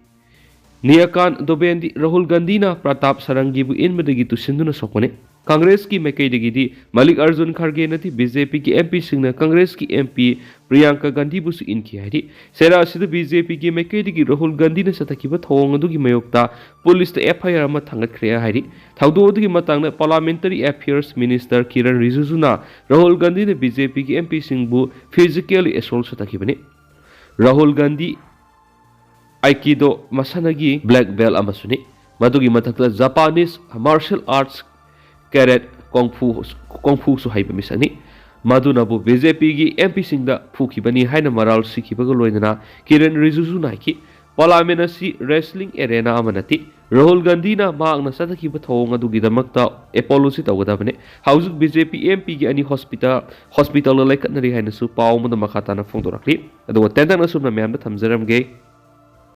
ꯅꯤꯌꯥꯀꯥꯟ ꯗꯣꯕꯦꯟꯗꯤ ꯔꯥꯍꯨꯜ ꯒꯥꯟꯙꯤꯅ ꯄ꯭ꯔꯇꯥꯞ ꯁꯥꯔꯪꯒꯤꯕꯨ ꯏꯟꯕꯗꯒꯤ ꯇꯨꯁꯤꯟꯗꯨꯅ ꯁꯣꯛꯄꯅꯤ꯫ Congressꯀꯤ ꯃꯥꯏꯀꯩꯗꯒꯤꯗꯤ ꯃꯜꯂꯤꯛ ꯑꯔꯖꯨꯟ ꯈꯔꯒꯦ ꯅꯠꯇꯦ, BJPꯒꯤ MPꯁꯤꯡꯅ Congressꯀꯤ MP ꯄ꯭ꯔꯤꯌꯥꯡꯀꯥ ꯒꯥꯟꯙꯤꯕꯨꯁꯨ ꯏꯟꯈꯤ ꯍꯥꯏꯔꯤ꯫ ꯁꯦꯔꯥ ꯑꯁꯤꯗ BJPꯒꯤ ꯃꯥꯏꯀꯩꯗꯒꯤ ꯔꯥꯍꯨꯜ ꯒꯥꯟꯙꯤꯅ ꯆꯠꯊꯈꯤꯕ ꯊꯧꯑꯣꯡ ꯑꯗꯨꯒꯤ ꯃꯥꯌꯣꯛꯇ ꯄꯨꯂꯤꯁꯇ FIR ꯑꯃ ꯊꯥꯡꯒꯠꯈ꯭ꯔꯦ ꯍꯥꯏꯔꯤ꯫ ꯊꯧꯗꯣꯛ ꯑꯗꯨꯒꯤ ꯃꯇꯥꯡꯗ Parliamentary Affairs Minister Kiran ꯔꯤꯖꯤꯖꯨꯅ Rahul ꯒꯥꯟꯙꯤꯅ BJPꯒꯤ MPꯁꯤꯡꯕꯨ physically assault ꯆꯠꯊꯈꯤꯕꯅꯤ꯫ Rahul Gandhi ꯑꯥꯏꯀꯤꯗꯣ ꯃꯁꯥꯟꯅꯒꯤ black belt ꯑꯃꯁꯨꯅꯤ꯫ ꯃꯗꯨꯒꯤ ꯃꯊꯛꯇ Japanese martial arts karate, kung fu, kung fuꯁꯨ ꯍꯩꯕ ꯃꯤꯁꯛꯅꯤ꯫ ꯃꯗꯨꯅꯕꯨ BJPꯒꯤ MPꯁꯤꯡꯗ ꯐꯨꯈꯤꯕꯅꯤ ꯍꯥꯏꯅ ꯃꯔꯥꯜ ꯁꯤꯈꯤꯕꯒ ꯂꯣꯏꯅꯅ ꯀꯤꯔꯟ ꯔꯤꯖꯤꯖꯨꯅ ꯍꯥꯏꯈꯤ꯫ ꯄꯥꯔꯂꯥꯃꯦꯟ ꯑꯁꯤ ꯔꯦꯁꯂꯤꯡ ꯑꯦꯔꯦꯅꯥ ꯑꯃ ꯅꯠꯇꯦ꯫ ꯔꯥꯍꯨꯜ ꯒꯥꯟꯙꯤꯅ ꯃꯍꯥꯛꯅ ꯆꯠꯊꯈꯤꯕ ꯊꯧꯑꯣꯡ ꯑꯗꯨꯒꯤꯗꯃꯛꯇ ꯑꯦꯄꯣꯂꯣꯖꯤ ꯇꯧꯒꯗꯕꯅꯤ꯫ ꯍꯧꯖꯤꯛ ꯕꯤ ꯖꯦ ꯄꯤ ꯑꯦꯝ ꯄꯤꯒꯤ ꯑꯅꯤ ꯍꯣꯁꯄꯤꯇꯥꯜ, ꯍꯣꯁꯄꯤꯇꯥꯜꯗ ꯂꯩꯈꯠꯅꯔꯤ ꯍꯥꯏꯅꯁꯨ ꯄꯥꯎ ꯑꯃꯗ ꯃꯈꯥ ꯇꯥꯅ ꯐꯣꯡꯗꯣꯔꯛꯂꯤ꯫ ꯑꯗꯨꯒ ꯇꯦꯟꯇꯛꯅ ꯁꯨꯝꯅ ꯃꯌꯥꯝꯗ ꯊꯝꯖꯔꯝꯒꯦ꯫